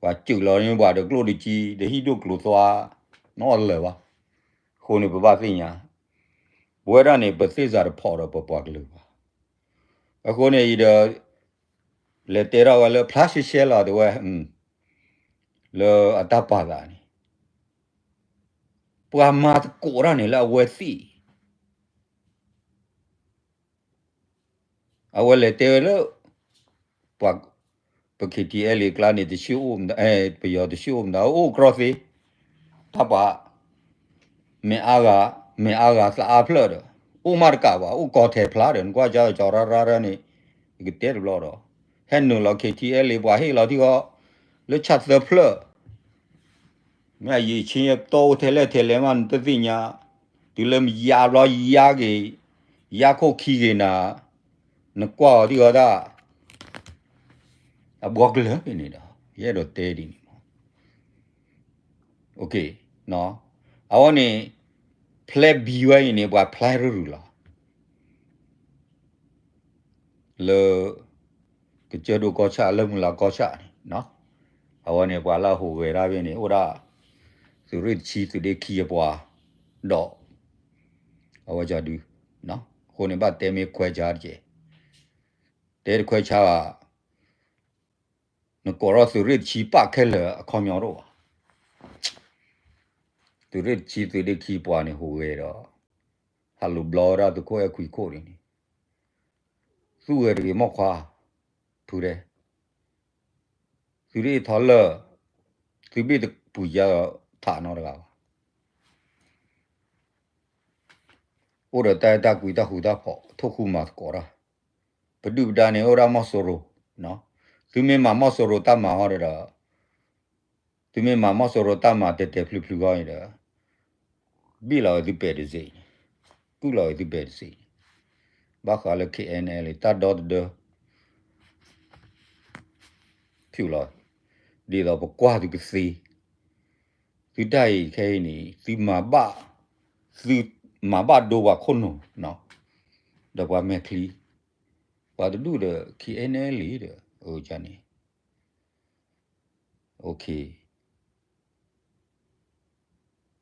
ပှၤစူးလီၤန့ၢ်ပှၤဒီးကျိၣ်တကံ ဒီးဟံၣ်ဒိၣ်ကျိၤသွါ နီတလၢာ်ဘၣ်. အဃိန့ၣ် ပဘၣ်သ့ၣ်ညါ ပဝဲဒၣ်န့ၣ် ပသ့ၣ်စးတဖီၣ်ဒီးပပှၤကလုာ်ဘၣ်. အဃိန့ၣ် အံၤဒီး လဲၤတဲထီၣ်ဝဲလၢဖျါရှဲရှဲလီၤတဲဝဲ လၢအတၢ်ပာ်သးန့ၣ် ပှၤမၤသကိးတၢ်န့ၣ်လၢအဝဲသ့ၣ် အဝဲလဲၤတဲဝဲလၢ ပှၤ ပ KTLA ကျါန့ၣ် တဆံအိၣ်မတၤ, ပယီၤတဆံအိၣ်မတၤ အိၣ်ကြီသ့, တၢ်ပှၤ မဲာ်အါဂၤ, မဲာ်အါဂၤသးအါဖျၢၣ်ဒီး အိၣ်မးတကးဘၣ် အိၣ်ကီထဲဖျါဒီး နကွၢ်ကၠီကၠီရၢ်ရၢ်န့ၣ် ယကတဲတဘျီဒီး ဟဲနုာ်လီၤ KTLA ပှၤဟ့ၣ်လီၤထံဃီ လၢဆၣ်သၢဖျၢၣ် မ့ၢ်အယံာ်ဆ့ယဲၢ်ပတီၢ်အိၣ်ထဲလဲၣ်ထဲလဲၣ်မး နတသ့ၣ်ညါ, တုၤလၢမယါဘျီယါက့ၤ, ယါခိၣ်ခံက့ၤနၤ, နကွၢ်အီၤဒ်အီၤဒၣ်, အဘှီကလၢာ်ဖဲန့ၣ်ဒီး ယအဲၣ်ဒိးတဲဒ်န့ၣ်မး, အဝဲန့ၣ် ဖျဲးဘံဝဲအံၤန့ၣ် ပှၤဖျဲးရုၢ်ရုၢ်လီၤ လၢ ကစၢၢ်ဒိၣ်ကီၢ်ဆၣ် လၢမုၢ်လၢ်ကီၢ်ဆၣ်န့ၣ်, အဝဲန့ၣ် ပှၤလၢအဟူးဂဲၤတၢ်ဖဲန့ၣ် အိၣ်ဒၣ် သုးရ့ၣ်တဆံ သုးဒ့ခံအပှၤဒီး အဝဲကဒု, အဃိန့ၣ် ဘၣ်တဲမ့ၢ်ခွဲးဆါတက့ၢ်, တဲတခွဲးဆါဘၣ်, နကိးထီၣ်သုးရ့ၣ်တဆံပာ်ခဲလၢာ်အခီပညီတအိၣ်ဘၣ်, သုးရ့ၣ်တဆံ သုးဒ့ခံပှၤန့ၣ် ဟူးဂဲၤဒီး ဟးလိာ်ဘျီဝဲဒၣ်သုးခိၣ်အဲၣ်ခွံခိၣ်န့ၣ်န့ၣ် သူၣ်ဂဲၤတဂ့ၤမီၢ်ခွါ, ဖုဒဲး, သုးရ့ၣ်ထီလၢာ်, သုဘ့ၣ်တပူၤယါထးနီတဂၤဘၣ်, အိၣ်ဒီးတၢ်အဲၣ်တၢ်ကွံတၢ်ဃူတၢ်ဖိး ထိၣ်ဃူမၤသကိးတၢ်, ပဒုၣ်ပဒါန့ၣ် အိၣ်ဒၣ်မီၢ်စိရိၤ, သုမ့ၢ်မၤမီၢ်စိရိၤတၢ်မၤဟီဒီး သုမ့ၢ်မၤမီၢ်စိရိၤတၢ်မၤတဲာ်တဲာ်ဖျုးဖျုးဂီၢ်န့ၣ်ဒီး ဘံၣ်လီၤဝဲသုပဲာ်တစ့းန့ၣ်, ကုၢ်လီၤဝဲသုပဲာ်တစ့းန့ၣ်, ဘၣ်ဃးလၢ K N L တၢ်ဒီသဒၢ ဖျုးလီၤ, ဒ်သိးပကွၢ်သုကသ့, သုတၢ်အံၤခဲအံၤန့ၣ် သုမၤဘၣ်, သုမၤဘၣ်ဒိပှၤခိၣ်နူာ်, ဒီးပှၤမဲာ်ချံ, ပှၤတဒူၣ်ဒီး K N L ဒီး အန့ၣ်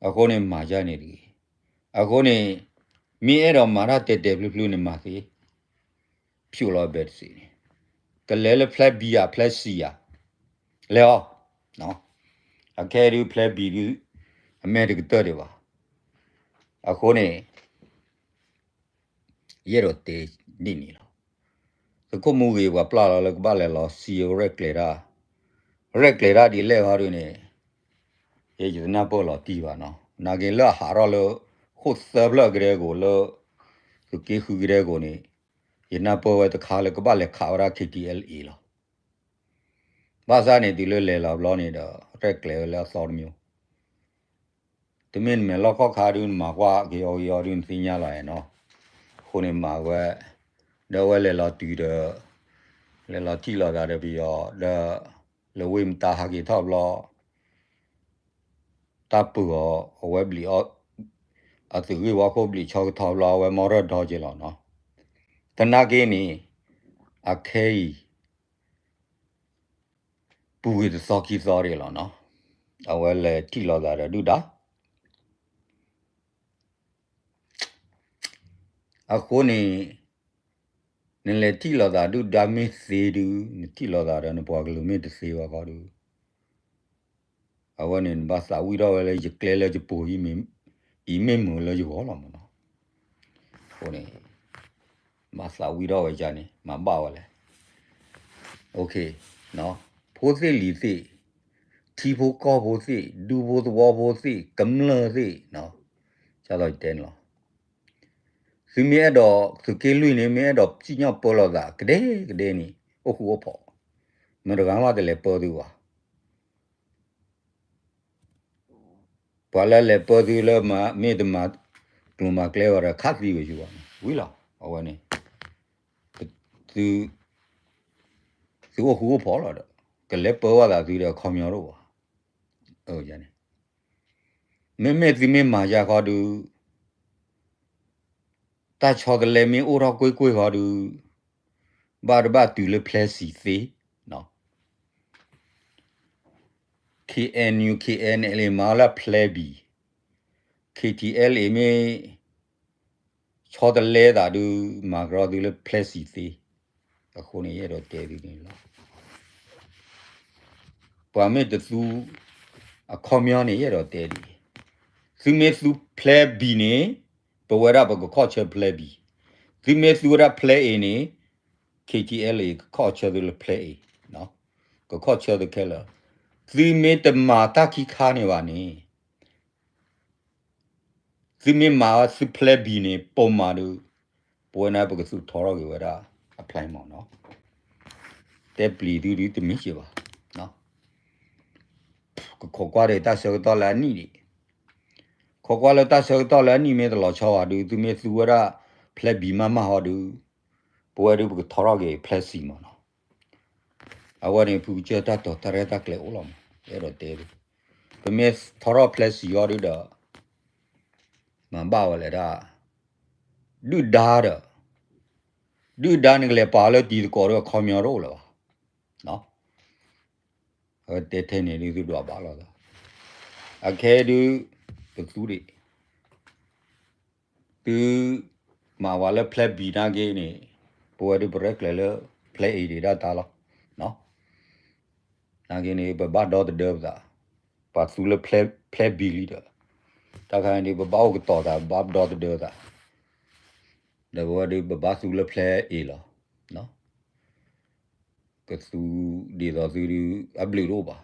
အဃိန့ၣ်မၤယါန့ၣ်တဂ့ၤ, အဃိန့ၣ် မ့ၢ်အဲၣ်ဒိးမၤတၢ်တဲာ်တဲာ်ဖျုးဖျုးန့ၣ်မၤသ့, ဖျိးလီၤဘဲတစ့းန့ၣ်, ကလဲၤလၢဖျဲးဘံဧါ ဖျဲးစံဧါ, လဲၤအီၤ, အခဲဒုးဖျဲးဘံဒုး အမဲာ်တကတၢၢ်ဒံးဘၣ်, အဃိန့ၣ် ယအဲၣ်ဒိးတဲဒ်န့ၣ်လီၤ. သုးခိၣ်မူဂ့ၤ ပှၤပျၢ်လီၤလၢကဘၣ်လဲၤလီၤစံးရဲၣ်ကျဲၤတၢ်, ရဲၣ်ကျဲၤတၢ်ဒ်လဲၣ်ဟီဒုးန့ၣ်, ယတနၢ်ပၢၢ်လီၤတံၢ်ဘၣ်နီၤ. နာ်က့လၢအဟးထီၣ်လၢ ဃိၣ်သၢဖျၢၣ်ကဒဲကအိၣ်လၢ သုးက့ဃုကဒဲကအိၣ်န့ၣ်, ယနၢ်ပၢၢ်ဝဲတခါလၢကဘၣ်လဲၤခးဝဲဒၣ် K T L A လီၤ. ဘၣ်ဆၣ်န့ၣ် တုၤလၢလဲၤလီၤဘျီန့ၣ်ဒီး ရဲၣ်ကျဲၤဝဲလၢအသီတမံၤ တမ့ၢ်နမဲာ်လီၢ်ခီၣ်ခါဒုး နမၤကွၢ်က့ၤအီၤက့ၤအီၤဒုး နသ့ၣ်ညါလီၤနီၤ. အဃိန့ၣ်မၤဝဲ, ဒီးအဝဲလဲၤလီၤတုၤဒီး, လဲၤလီၤထံၣ်လိာ်သးဒီးပယီၤဒီး, လၢဝ့ၢ်မတၤဟးက့ၤထီၣ်ဘျီ, တၢ်ပၢၤအီၤ အဝဲဘျံးအီၣ်, အသုးဂ့ၢ်ဝီခိၣ်ဘျံးဆီကထီဘျီ အဝဲမီၢ်ရၢၢ်ဒီက့ၤလီၤနီၤ. သနာ်က့န့ၣ်, အခဲအံၤ ပူၤကွံာ်တသီခံသီဒံးလီၤနီၤ. အဝဲလဲၤထံၣ်လိာ်သးဒီးဒုၣ်ဒါ အဃိန့ၣ်, နလဲၤထံၣ်လိာ်သးဒုၣ်ဒါမ့ၢ်သ့ဒုး, နထံၣ်လိာ်သးဒီးနပှၤကလုာ်မ့ၢ်တသ့ဘၣ်ဃီဒုး, အဝဲန့ၣ် နဘၣ်သးဝံၣ်ထီၣ်ဝဲလၢယကျဲလၢယပိၤအံၤ အံၤမ့ၢ်မုာ်လၢယဂီၢ်လီၤမးနီၤ. အဃိန့ၣ် ဘၣ်သးဝံၣ်ထီၣ်ဝဲယၤန့ၣ် မၤဘၣ်ဝဲလဲၣ်. ဖိသ့ၣ်လံၤသ့ၣ်, ထံဖိကီၢ်ဖိသ့ၣ်, ဒူဖိသဝီဖိသ့ၣ်, ကမျၢၢ်သ့ၣ်, ကၢ်သိးယတဲန့ၣ်လီၤ. သုမ့ၢ်အဲၣ်ဒိး သုးက့လွံၢ်န့ၣ် မ့ၢ်အဲၣ်ဒိးစံၣ်ညီၣ်ပၢလီၤသး ကဒဲကဒဲန့ၣ် အိၣ်ဃူအိၣ်ဖိး, မတၤဂၤမးတလဲၤပၢသုဘၣ်. ပှၤလၢလဲၤပၢသုလၢမ့ၢ်တမၤကျိၤမၤကျဲဘၣ်ဒီး ခးသံဝဲယၤဘၣ်န့ၣ် ဝံၤလီၤ. အဝဲန့ၣ် သုအိၣ်ဃူအိၣ်ဖိးလီၤဒီး ကလဲၤပၢဘၣ်သးသုဒီးအခီပညီတအိၣ်ဘၣ်. န့ၣ် မ့မ့ၢ်သုမ့ၢ်မၤယၤဃီဒုး တၢ်ဆီတလဲမ့ၢ်အိၣ်ထီၣ်ကွ့ၢ်ကွ့ၢ်ဃီဒုး ဘၣ်တဘၣ်တုၤလၢ plan C သ့ KNU KNLA မၤအီၤလၢ plan B, KTLA မ့ၢ် ဆီတလဲသးဒုး မၤကရီသုလၢ plan C သ့. အဃိန့ၣ် ယအဲၣ်ဒိးတဲသုန့ၣ်လီၤ. ပှၤမ့ၢ်တသူ အခီပညီန့ၣ် ယအဲၣ်ဒိးတဲဒ်အံၤ, သုမ့ၢ်သူ plan B န့ၣ် ပဝဲဒၣ်ပကခီၣ်ဆၢ plan B, သုမ့ၢ်သူဝဲဒၣ် plan A န့ၣ် KTLA ကခီၣ်ဆၢသုလၢ plan A, ကခီၣ်ဆၢသုခဲလၢာ်. သုမ့ၢ်တမၤတၢ်ခံခါန့ၣ်ဘၣ်န့ၣ် သုမ့ၢ်မၤဝဲသု plan B န့ၣ် ပိာ်မးဒုး ပဝဲန့ၣ်ပကသူၣ်ထီထီၣ်က့ၤဝဲဒၣ် အ plan မးနီၤ. တဲပျံၤသုဒုးတမ့ၢ်က့ၤဘၣ်. ကခိးကွၢ်ဒီးတၢ်ဆၢကတီၢ်လၢအနံၣ်ဒံး, ခိးကွၢ်လၢတၢ်ဆၢကတီၢ်လၢအနံၣ်မ့ၢ်တလီၤဆီဘၣ်ဒုး သုမ့ၢ်သူဝဲဒၣ် plan B မးမးဟီဒုး ပဝဲဒုးပကထီထီၣ်က့ၤ plan C မးနီၤ. အဝဲန့ၣ် ဖုကစၢၢ်တၢ်တိာ်တၢ်ရဲၣ်တၢ်ကျဲၤအိၣ်လီၤမး အဲၣ်ဒိးတဲသု, ပမ့ၢ်ထီထီၣ် plan C အီၤဒုးဒီး မၤဘၣ်ဝဲလဲၣ်ဒၣ်, ဒုၣ်ဒါဒီး, ဒုၣ်ဒါနကလဲၤပာ်လၢတံၤသကိးဒီးအခီပညီတအိၣ်လၢၤဘၣ်. အဝဲတဲထဲန့ၣ်ဒုးသုဒွးဘၣ်လိာ်သး, အခဲဒုး ပသူဒံး သုမၤဝဲလၢ plan B နာ်က့န့ၣ် ပဝဲဒုးပရဲၣ်ကျဲၤလၢ plan A ဒံးဒၣ်တၢ်လီၤ. နာ်က့န့ၣ် ပဘၣ်ဒီသဒၢပသး, ပှၤသူလၢ plan B လံဒီး, တၢ်ခါန့ၣ်ဒုး ပဘၣ်အိၣ်ကတီၤသး ပဘၣ်ဒီသဒၢသး, ဒီးပဝဲဒုးပဘၣ်သူလၢ plan A လီၤ. ကသူဒ်သိးသုဒုး အဘျုးတအိၣ်ဘၣ်.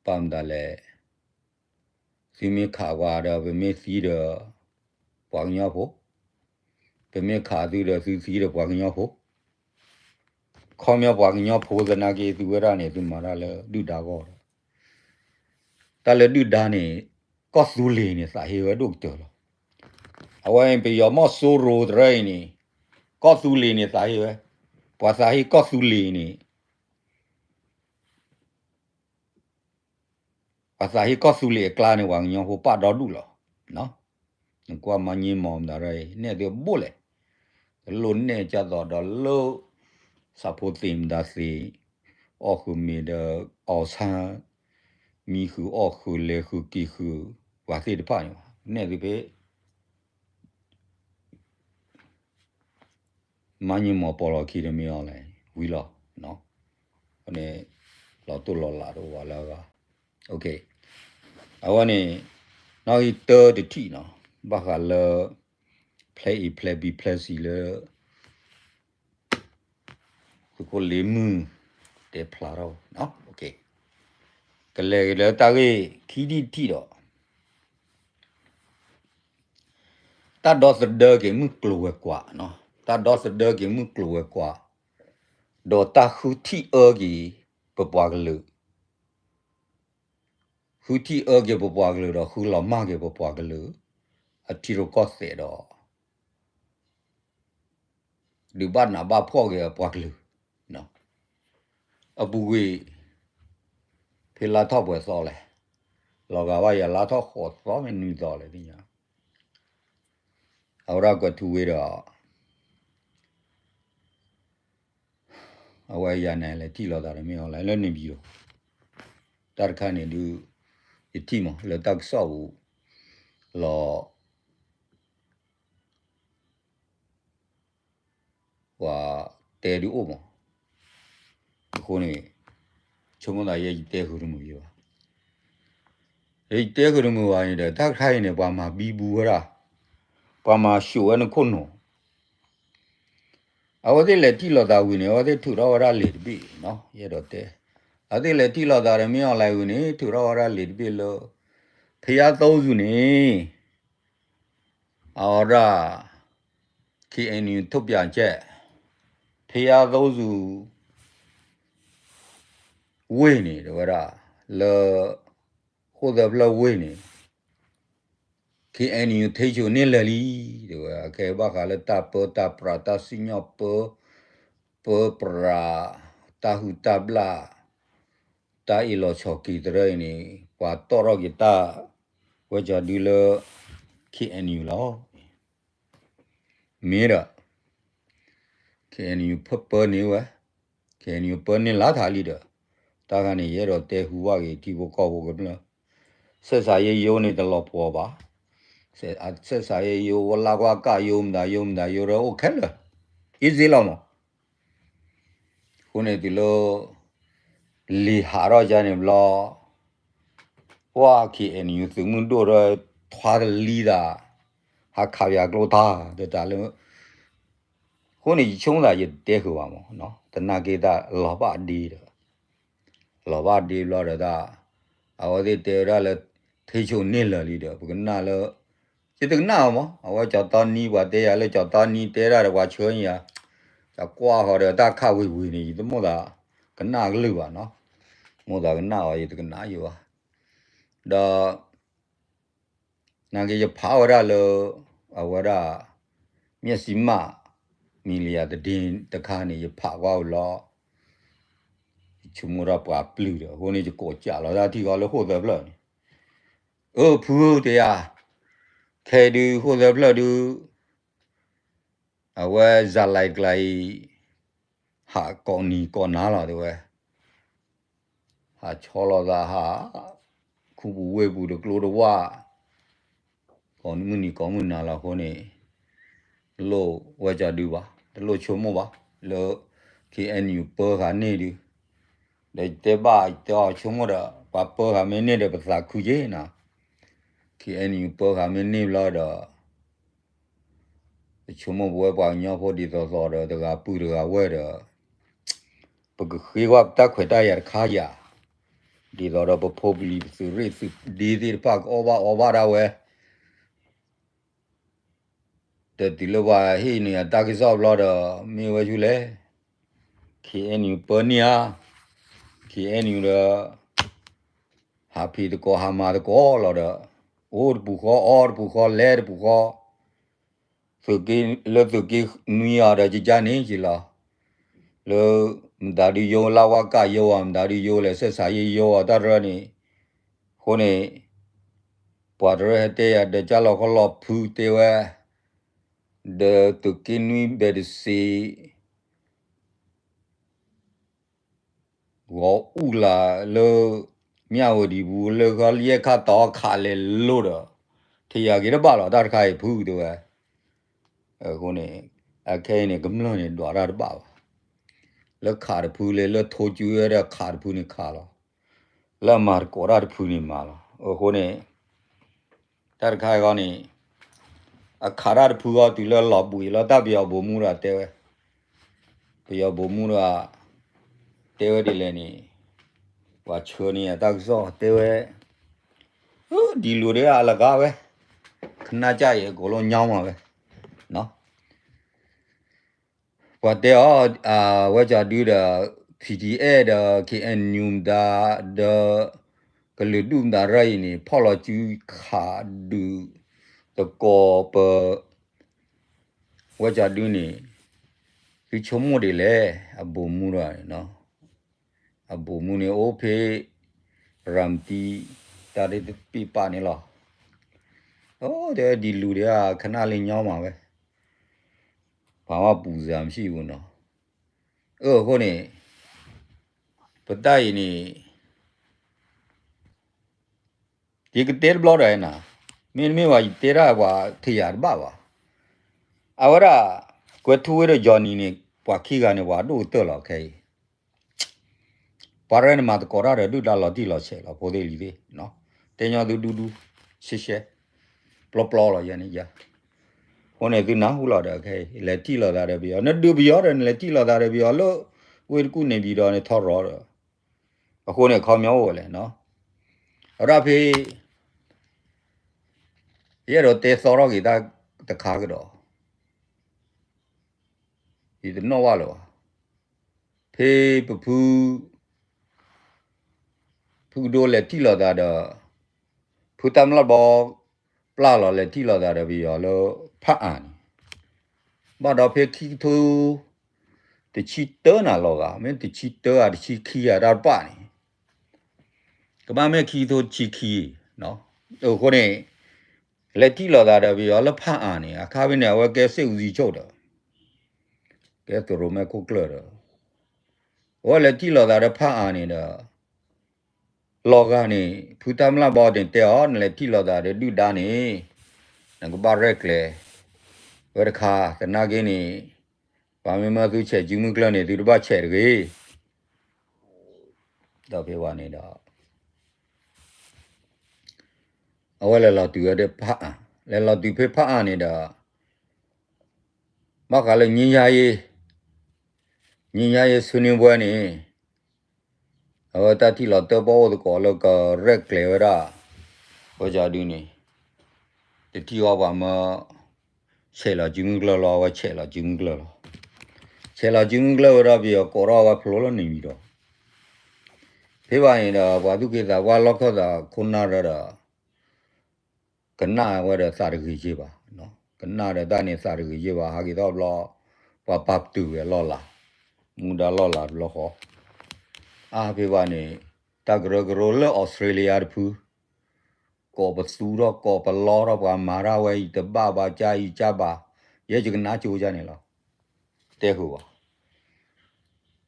ဘၣ်မတၤလဲၣ်, သုမ့ၢ်ခးပှၤဒီး ပမ့ၢ်သံဒီး ပှၤကညီဖိ, ပမ့ၢ်ခးသုဒီး သုသံဒီးပှၤကညီဖိ, ခီပညီပှၤကညီဖိသနာ်က့ သုဝဲဒၣ်န့ၣ် သုမၤတၢ်လၢဒုၣ်ဒါဂီၢ်ဒီး, တၢ်လၢဒုၣ်ဒါန့ၣ် ကီၢ်သူလ့ၤန့ၣ် သးဟ့ဝဲဒိၣ်ကတၢၢ်လီၤ. အဝဲပယီၤမီၢ်စိရိၤတရၢအံၤန့ၣ် ကီၢ်သူလ့ၤန့ၣ်သးဟ့ဝဲ, ပှၤသးဟ့ကီၢ်သူလ့ၤန့ၣ် ပှၤသးဟ့ကီၢ်သူလ့ၤအကျါန့ၣ် ပှၤကညီဖိပာ်ဒီဒူၣ်လီၤ. နကွၢ်မၤည့မီၤမတၤရၢအံၤ နဲၣ်သုဘိၣ်လဲၣ်, တလိၣ်နဲၣ်ကၢ်သိးဒီးလၢ ဆၣ်ဖိသ့ၣ်မတၤသ့ၣ်, အီၣ်ဃုာ်မ့ၤဒီး အီၣ်ဆၣ်, မံဃုာ်အီၣ်ဃုာ်လဲၤဃုာ်က့ၤဃုာ်, ပှၤသ့ၣ်တဖၣ်န့ၣ် နဲၣ်သုဖဲ မၤန့ၢ်မီၢ်ပီၢ်လီၢ်ခံတမ့ၢ်အီၤလဲၣ် ဝံၤလီၤ. န့ၣ် လီၤတိၢ်လီၤလးတအိၣ်ဘၣ်လၢအဂၤ. အဝဲန့ၣ် နီၣ်ဂံၢ်တၢတထံၣ်နီၤ ဘၣ်ဃးလၢ plan A, plan B, plan C လၢ သုးခိၣ်လ့မုၢ် တဲဖျါထီၣ် ကလဲၤက့ၤလၢတၢ်ဂ့ၢ်ခံထံၣ်တထံၣ်ဒီး တၢ်ဒီသဒၢက့ၤမုၢ်ကျိၤဝဲၤကွာ်, တၢ်ဒီသဒၢက့ၤမုၢ်ကျိၤဝဲၤကွာ်, ဒီးတၢ်ဃုထံၣ်အၢက့ၤပပှၤကလုာ်, ဃုထံၣ်အၢက့ၤပပှၤကလုာ်ဒီး ဃုလီၤမၢ်က့ၤပပှၤကလုာ် အထံရူၢ်ကီၢ်သဲးဒီး ဒုးဘၣ်နးဘၣ်ဖှီၣ်က့ၤအပှၤကလုာ် အပူၤကွံာ် ဖဲလါထီၣ်ပှဲၤသီလဲၣ်, လီၤဂာ်ဘၣ်ယၤလါထီၣ်ဃိးသီမ့ၢ်နွံသီလဲၣ်သ့ၣ်ညါ, အဝဲဒၣ်ကွဲးထူဝ့ဒီး အဝဲယၤန့ၣ်လဲၤထံၣ်လိာ်သးတမ့ၢ်အီၤလဲၣ် လၢန့ၣ်ဘံၤလီၤ. တၢ်တခါန့ၣ်ဒုး ယထံၣ်မး လၢတၢ်ကစီၣ်ပူၤ လီၤ ပှၤတဲဒုးအိၣ်မး, အဃိန့ၣ် ဆိကမိၣ်သးယဲယတဲဃုာ်တမုာ်ယဲဘၣ်. ယတဲဃုာ်တမုာ်ဘၣ်န့ၣ်ဒီး တၢ်တခါအံၤန့ၣ် ပှၤမၤဘံဘူဝဲဒၣ်, ပှၤမၤၡိးဝဲနခိၣ်နူာ် အဝဲသ့ၣ်လဲၤထံၣ်လိာ်သးဝံၤန့ၣ် အဝဲသ့ၣ်ထုးထီၣ်ဝဲဒၣ်လံာ်တဘ့ၣ်နီၤ, ယအဲၣ်ဒိးတဲ, အဝဲသ့ၣ်လဲၤထံၣ်လိာ်သးဒီးမ့ၢ်အီၤလဲၤဝံၤန့ၣ် ထုးထီၣ်ဝဲဒၣ်လံာ်တဘ့ၣ်လၢ ဖယါသိစူၤန့ၣ် အဝဲဒၣ် KNU ထုတ်ပြန်ချက် ဖယါသိစူၤ ဝ့ၢ်န့ၣ် တဲဝဲဒၣ် လၢ ဃိၣ်သၢဖျၢၣ်ဝ့ၢ်န့ၣ် KNU ထိန်းချုပ်န့ၢ်လၢာ်လံ တဲဝဲ အခဲအံၤဘၣ်ဃးလၢတၢ်ပၢတၢ်ပြးတၢ်စံၣ်ညီၣ်ပၢ ပၢပြး တၢ်ဟုၣ်တၢ်ဘျၣ် တၢ်အ့ၣ်လိာ်ဆိးက့တရၢအံၤန့ၣ် ပှၤတီၣ်ထီၣ်က့ၤတၢ် ဝဲကၠီၤဒုလၢ KNU လီၤ. မ့ၢ်ဒီး KNU ပၢန့ၢ်ဝဲ, KNU ပၢန့ၢ်လါထးလံဒီး တၢ်ခါန့ၣ် ယအဲၣ်ဒိးတဲဟူဘၣ်က့ၤထံဖိကီၢ်ဖိကမျၢၢ်, ဆက်ဆံရေးရုံးန့ၣ် တလီၤပှီၤဘၣ်. ဆက်ဆံရေးရုံး လဝက ရုံး မတၤရုံး မတၤရုံး အိၣ်ခဲလၢာ် easy လီၤမး. အဃိန့ၣ်တုၤလၢ လံာ်ဟးထီၣ်ယါန့ၣ်ဘျီ ပှၤ KNU သုးမုၢ်ဒိၣ်ဒီး ထွါတလံသး ဟးခးပၠးကျိတၢ် တတၢ်လၢ အဃိန့ၣ် ယဆိကမိၣ်သးယတဲဃုာ်ဘၣ်မး, သနာ်က့တၢ်လီၤဘၣ်ဒ့ဒီး လီၤဘၣ်ဒ့ဘျီဒီးတၢ် အဝဲသ့ၣ်တဲဝဲဒၣ်လၢ ထိန်းချုပ်န့ၢ်လၢာ်လံဒီး ပကနၣ်လၢ ယတကနၣ်အီၤမး, အဝဲကၠီၤတီနံ ပှၤတဲယၤလၢကၠီၤတီနံတဲဒၣ်ဒီး ပှၤဆှၢန့ၢ်ယၤ ယကွၢ်ဃီၤဒီးတၢ်ခးဝ့ၤဝ့ၤန့ၣ် ယတမိၣ်သးကနၣ်အကလုၢ်ဘၣ်နီၤ, မိၣ်သးကနၣ်အီၤ ယတကနၣ်ယိာ်ဘၣ်. ဒီး နာ်က့ယဖးဝဲဒၣ်လၢ အဝဲဒၣ် မျက်စိမှောက် မီဒီယာ သတင်း တခါန့ၣ် ယဖးကွၢ်ဝဲလီၤ. ယဆိကမိၣ်ထီၣ်ပှၤပျုၢ်ဒီး အဃိန့ၣ် ယကိးစးလီၤတၢ်ထံၣ်ဃီလၢဃိၣ်သၢဖျၢၣ်န့ၣ်, အၢ ဖုဧၢ တဲယၤ, ခဲအံၤဒုးဃိၣ်သၢဖျၢၣ်ဒုး အဝဲစးလဲၤကျါအံၤ ဟးကိးနံၤကိးနၤလီၤတဲဝဲ, ဟးဆီလီၤသးဟး ခူပူၤဝ့ၢ်ပူၤတကျိတဝၢ် ကိးမုၢ်နံၤကိးမုၢ်နၤလီၤအဃိန့ၣ် တလိၣ်ဝဲကၠီၤဒုဘၣ် တလိၣ်ဆိကမိၣ်ဘၣ် လၢ KNU ပၢဃာ်န့ၢ်ဒုး, ဒီးယတဲဘၣ်ယတဲအီၤဆိကမိၣ်ဒီး ပှၤပၢဃာ်မ့ၢ်န့ၢ်ဒီးပသးခုက့ၤနၤ, KNU ပၢဃာ်မ့ၢ်န့ၢ်ဘျီဒီး ပဆိကမိၣ်ပဝဲပှၤကညီဖိဒ်သိးသိးဒီး တဂၤပုၢ်တဂၤဝဲၢ်ဒီး ပကဃ့ကွၢ်ပတၢ်ခွဲးတၢ်ယာ်တခါယၤ, ဒ်သိးဒီးပဖိပလံၤပသုးရ့ၣ်သုးဒ့သ့ၣ်တဖၣ်ကအီၣ်ဘၣ်အီဘၣ်ဒၣ်ဝဲ, ဒီးတုၤလၢပှၤဟ့ၣ်န့ၢ်အတၢ်ကစီၣ်ဘျီဒီး မ့ၢ်ဝဲဆူလဲၣ်, KNU ပၢန့ၢ်ဧါ, KNU ဒီး ဟးဖံးသကိးဟးမၤသကိးလီၤဒီး အိၣ်တပူၤဃီ အီတပူၤဃီ လဲၤတပူၤဃီ, သုးက့လၢသုးက့နွံအီၤဒီး ကကါန့ၣ်က့ၤလီၤ, လၢ မတၤဒုးယိ လၢဝါကၢ်ယိအီၤ မတၤဒုးယိလဲၣ် ဆက်ဆံရေးယိအီၤ တၢ်တရၢန့ၣ်, အဃိန့ၣ် ပှၤတရၢဟဲတဲယၤဒီး ကၢ်လီၤခီလီၤဖုတဲဝဲ, ဒီးသုးက့နွံဘဲးတစ့ ဂီၤအူလၢ်လၢ မၠၣ်ဝတံၤပူၤ လၢဃီလၢယဲၢ်ခါတီၤခးလဲၤလိၤဒီး ထံၣ်ယၤက့ၤတဘၣ်လီၤ တၢ်တခါအံၤဖုတဲဝဲ, အဃိန့ၣ် အခဲအံၤန့ၣ် ကမျၢၢ်န့ၣ် ဒွးတၢ်တဘၣ်ဘၣ်, လၢခးတဖုလဲၤ လၢထိကၠူဝဲဒၣ်ခးတဖုန့ၣ်ခးလီၤ, လၢအမၤသကိးတၢ်တဖုန့ၣ်မၤလီၤ, အဃိန့ၣ် တၢ်တခါအံၤဃီန့ၣ် အခးတၢ်တဖုဃီတုၤလၢလီၤဘှံးလီၤ တၢ်ပယီၤဘိးမူတဂၤတဲဝဲ, ပယီၤဘိးမူတဂၤ တဲဝဲဒ်လဲၣ်န့ၣ်, ပှၤဆှၢန့ၢ်အတၢ်ကစီၣ်တဲဝဲ, ဒ်လူၤဒဲးအလဂၤဝဲ, ခနၣ်ကၢ်အံၤအကိးလိာ်ညီမးဝဲ, ပှၤတဲအီၤ ဝဲကၠီဒုဒီး PDF ဒီး KNU မတၤဒီး ကလုာ်ဒူၣ်မတၤရၢအံၤန့ၣ် ဖီၣ်လီၤစုခးဒုးသကိးပ ဝဲကၠီဒုန့ၣ် သုဆိကမိၣ်ဒ်လဲၣ် အဘိးမူတဂၤန့ၣ်နီၤ, အဘိးမူန့ၣ်အိၣ်ဖဲ ရၤမတံ တၢ်ဒ်တပ့ၢ်ပာ်န့ၣ်လီၤ, အိၣ်တဲဝဲဒ်လူၤဒဲးခနၣ်လၢညီမးဝဲ, ပှၤမ့ၢ်ပူၤစၤမ့ၢ်ဆံးပူၤနီၤ, အဃိန့ၣ် ပတၢ်အံၤန့ၣ် ယကတဲတဘျီဒီးနၤ, မ့တမ့ၢ်ဘၣ် ယတဲဒၣ်ပှၤထံၣ်ယၤတဘၣ်ဘၣ်, အဝဲဒၣ် ကွဲၤထူဝ့ဒီး Johnny န့ၣ် ပှၤခံဂၤန့ၣ် ပှၤဒိၣ်ကတၢၢ်လီၤခဲအံၤ, ပှၤရဲၣ်န့ၣ်မၤသကိးတၢ်ဒီးဒုၣ်ဒါလီၤတံၢ်လီၤဆဲးလီၤ ဖိသ့ၣ်လံၤသ့ၣ်, တဲညီသုဒူဒူ, ရှဲရှဲ, ပျီပျီလီၤယဲန့ၣ်ယါ, အဃိန့ၣ်သုနၢ်ဟူလီၤဒီးခဲအံၤ လဲၤထံၣ်လိာ်သးဒီးပယီၤ နဒုးပယီၤဒီးနလဲၤထံၣ်လိာ်သးဒီးပယီၤလၢ ဝ့ၢ်တကူၣ်န့ၣ်ဘံဒီးန့ၣ်ထီရီၤဒီး, အဃိန့ၣ်ခီပညီအိၣ်ဝဲလဲၣ်, အဝဲဒၣ်ဖဲ ယအဲၣ်ဒိးတဲသီထီၣ်က့ၤတၢ်တခါကဒီး, ယတနီၣ်ဘၣ်လၢၤဘၣ်, ဖဲပဖု ဖုကဒိလဲၤထံၣ်လိာ်သးဒီး ဖုတၢ်မျၢ်ဘီ ပျၢ်လီၤလဲၤထံၣ်လိာ်သးဒီးပယီၤလၢ ဖးအၣ်န့ၣ်, ဘၣ်ဒီးဖဲခံကထိ တဆံတၢနၤလီၤဂာ် မ့ၢ်တဆံတၢဧါ တဆံခံဧါ တၢ်တပၣ်န့ၣ်, ကဘၣ်မ့ၢ်ခံကထိတဆံခံ, အဃိန့ၣ် လဲၤထံၣ်လိာ်သးဒီးပယီၤလၢဖးအၣ်န့ၣ် အခါဖဲန့ၣ် အဝဲကဲစ့ၣ်အူစံဆိၣ်ဒီး ကဲသရိာ်မဲာ်ခိၣ်ကျၢၢ်ဒီး အဝဲလဲၤထံၣ်လိာ်သးဒီးဖးအၣ်န့ၣ်ဒီး လီၤဂာ်န့ၣ် ဖုတၢ်မျၢ်ဘီသ့ၣ်တဲအီၤ နလဲၤထံၣ်လိာ်သးဒီးဒုၣ်ဒါန့ၣ် နကဘၣ်ရဲၣ်ကျဲၤ ဝဲတခါ သနာ်က့န့ၣ် ပှၤမ့ၢ်မၢသုဆဲးစုမုၢ်ကျၢၢ်န့ၣ် သုတဘၣ်ဆဲးတဂ့ၤ, ဒီးဖဲဝဲန့ၣ်ဒီး အဝဲလဲၤလီၤတုၤဝဲဒီးဖးအၣ်, လဲၤလီၤတုၤဖဲဖးအၣ်န့ၣ်ဒီး ဘၣ်ဃးလၢ ငြိမ်းချမ်းရေး, ငြိမ်းချမ်းရေးဆွေးနွေးပွဲန့ၣ် အဝဲတၢ်ထံၣ်လီၤတၢၣ်ပီၣ်အိၣ်သကိးလၢကရဲၣ်ကျဲၤဝဲဒၣ် ဝဲကဒုန့ၣ် တထံၣ်ဃီပှၤမၢ ဆဲးလီၤစုမုၢ်ကျၢၢ်လီၤ အဝဲဆဲးလီၤစုမုၢ်ကျၢၢ်လီၤ. ဆဲးလီၤစုမုၢ်ကျၢၢ်ဝဲဒီးပယီၤကိးထီၣ်ဝဲဖျိလၢန့ၣ်မံၤဒီး ဖဲဘၣ်န့ၣ်ဒီး ပှၤသူၣ်က့သးပှၢ်လီၢ်ခၢၣ်သးခိၣ်နၢ်ရၢဒီး ကနၣ်ဝဲဒီးသးတဂ့ၤယ့ၢ်ဘၣ်, ကနၣ်ဒီးတၢ်န့ၣ်သးတဂ့ၤယ့ၢ်ဘၣ် ဟးက့ၤထီၣ်ဘျီ ပှၤပာ်ပတုာ်ဝဲလီၢ်လၤ, မူဒါလီၢ်လၤတဘျီဃီ, အါဖဲဘၣ်န့ၣ် တၢ်ကရၢကရိလၢအီစထြ့လယါတဖု ကိးပသူထီၣ်ကိးပလီထီၣ် ပှၤမၤတၢ်ဝဲအံၤတဘၣ်ဘၣ် ကၢ်အံၤကၢ်ဘၣ်, ယဲယကနၣ်ကၠိယါန့ၣ်လီၤ. တဲဃုာ်ဘၣ်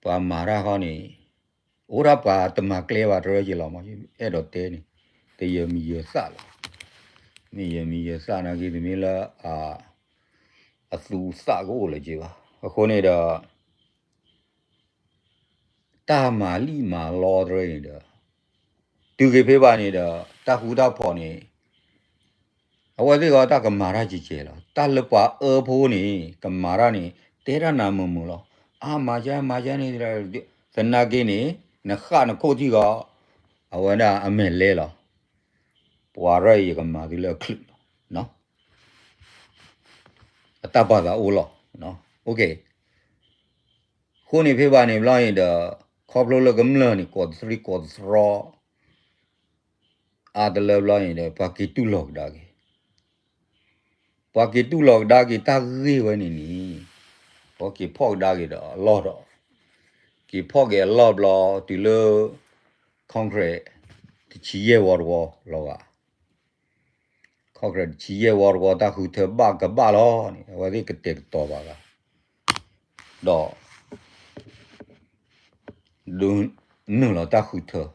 ပှၤမၤတၢ်ဃီန့ၣ် အိၣ်ဒၣ်ပှၤတမၤကျဲဘၣ်တရၢက့ၤလီၤမး အဲၣ်ဒိးတဲန့ၣ် တယၢၤမံၤယၢၤသၣ်လီၤ. မ့ၢ်ယၢၤမံၤယၢၤသၣ်နာ်က့ တမ့ၢ်လၢ အသူအသၣ်ကအိၣ်လၢၤက့ၤဘၣ်. အဃိန့ၣ်ဒီး တၢ်မၤလံၣ်မၤလီတရၢန့ၣ်ဒီး တုၤက့ၤဖဲဘၣ်န့ၣ်ဒီး တၢ်ဃူတၢ်ဖိးန့ၣ် အဝဲသ့ၣ်ဃီတၢ်ကမၤတၢ်ကဲကဲလီၤ. တၢ်လၢပှၤအၢဖိန့ၣ် ကမၤတၢ်န့ၣ် တဲတၢ်နးမုာ်မုာ်လီၤ. အါမၤကဲမၤကဲန့ၣ် သနာ်က့န့ၣ် နဃၣ်နခိၣ်ထံဂီၤ အဝဲဒၣ်အမဲာ်လဲလီၤ. ပှၤရၢၢ်အံၤကမၤသုလၢအချုးလီၤ. အတၢ်ပာ်သးအိၣ်လီၤ. အဃိန့ၣ်ဖဲဘၣ်န့ၣ်ဘျီန့ၣ်ဒီး ခီဖျိလၢကမျၢၢ်န့ၣ် ကိးသရံးကိးသရီ အါတလၢဘျီန့ၣ်ဒီး ပှၤက့ၤတူၢ်လိာ်ကဒါက့ၤ ပှၤက့ၤတူၢ်လိာ်ကဒါက့ၤတၢ်ဂ့ၢ်ဝဲန့ၣ်န့ၣ် ပှၤက့ၤဖီၣ်ကဒါက့ၤဒီးအလီၢ်ဒီး က့ၤဖီၣ်က့ၤအလီၢ်ဘျီ တုၤလၢ Congress တဆံယဲၢ်ဝီတဝီလီၤဂာ် Congress တဆံယဲၢ်ဝီတဝီ တၢ်ဃုထၢဘၣ်ကဘၣ်လီၤန့ၣ် အဝဲသ့ၣ်ကတဲာ်ကတီၤဘၣ်ဂၤ ဒီး ဒုးနုာ်လီၤတၢ်ဃုထၢ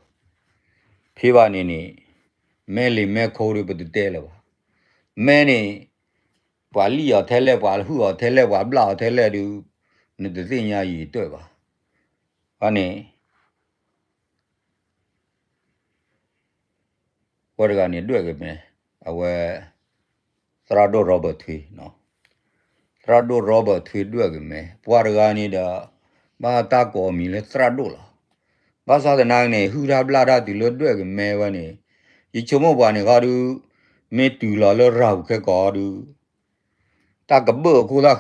ဖဲဘၣ်န့ၣ်န့ၣ် မဲလံာ်မဲခိၣ်ဒီးပတတဲလၢၤဘၣ်. မဲန့ၣ် ပှၤလံၣ်အီၤထဲလဲၣ် ပှၤဟုၣ်အီၤထဲလဲၣ် ပှၤဘျၣ်အီၤထဲလဲၣ်ဒီး နတသ့ၣ်ညါယံာ်တၢၢ်ဘၣ်. ဘၣ်န့ၣ် ဝဲတဂၤန့ၣ်ဒွဲၣ်ကမဲ အဝဲ သရၣ်ဒိၣ် Robert ထွေး, သရၣ်ဒိၣ် Robert ထွေးဒွဲၣ်ကမဲ ပှၤတဂၤန့ၣ်ဒီး ဘၣ်တၢ်ကိးအမံၤလၢသရၣ်ဒိၣ်လီၤ. ဘၣ်ဆၣ်သနာ်က့န့ၣ် ဟုၣ်တၢ်ဘျၣ်တၢ်တုၤလၢဒွဲၣ်ကမဲဝဲန့ၣ် ယဆိကမိၣ်ပှၤန့ၣ်ဃီဒီး မ့ၢ်တုၤလီၤလၢရၤဟူခဲကိာ်ဒီး တၢ်ကဘၢၣ်အခိၣ်သၣ်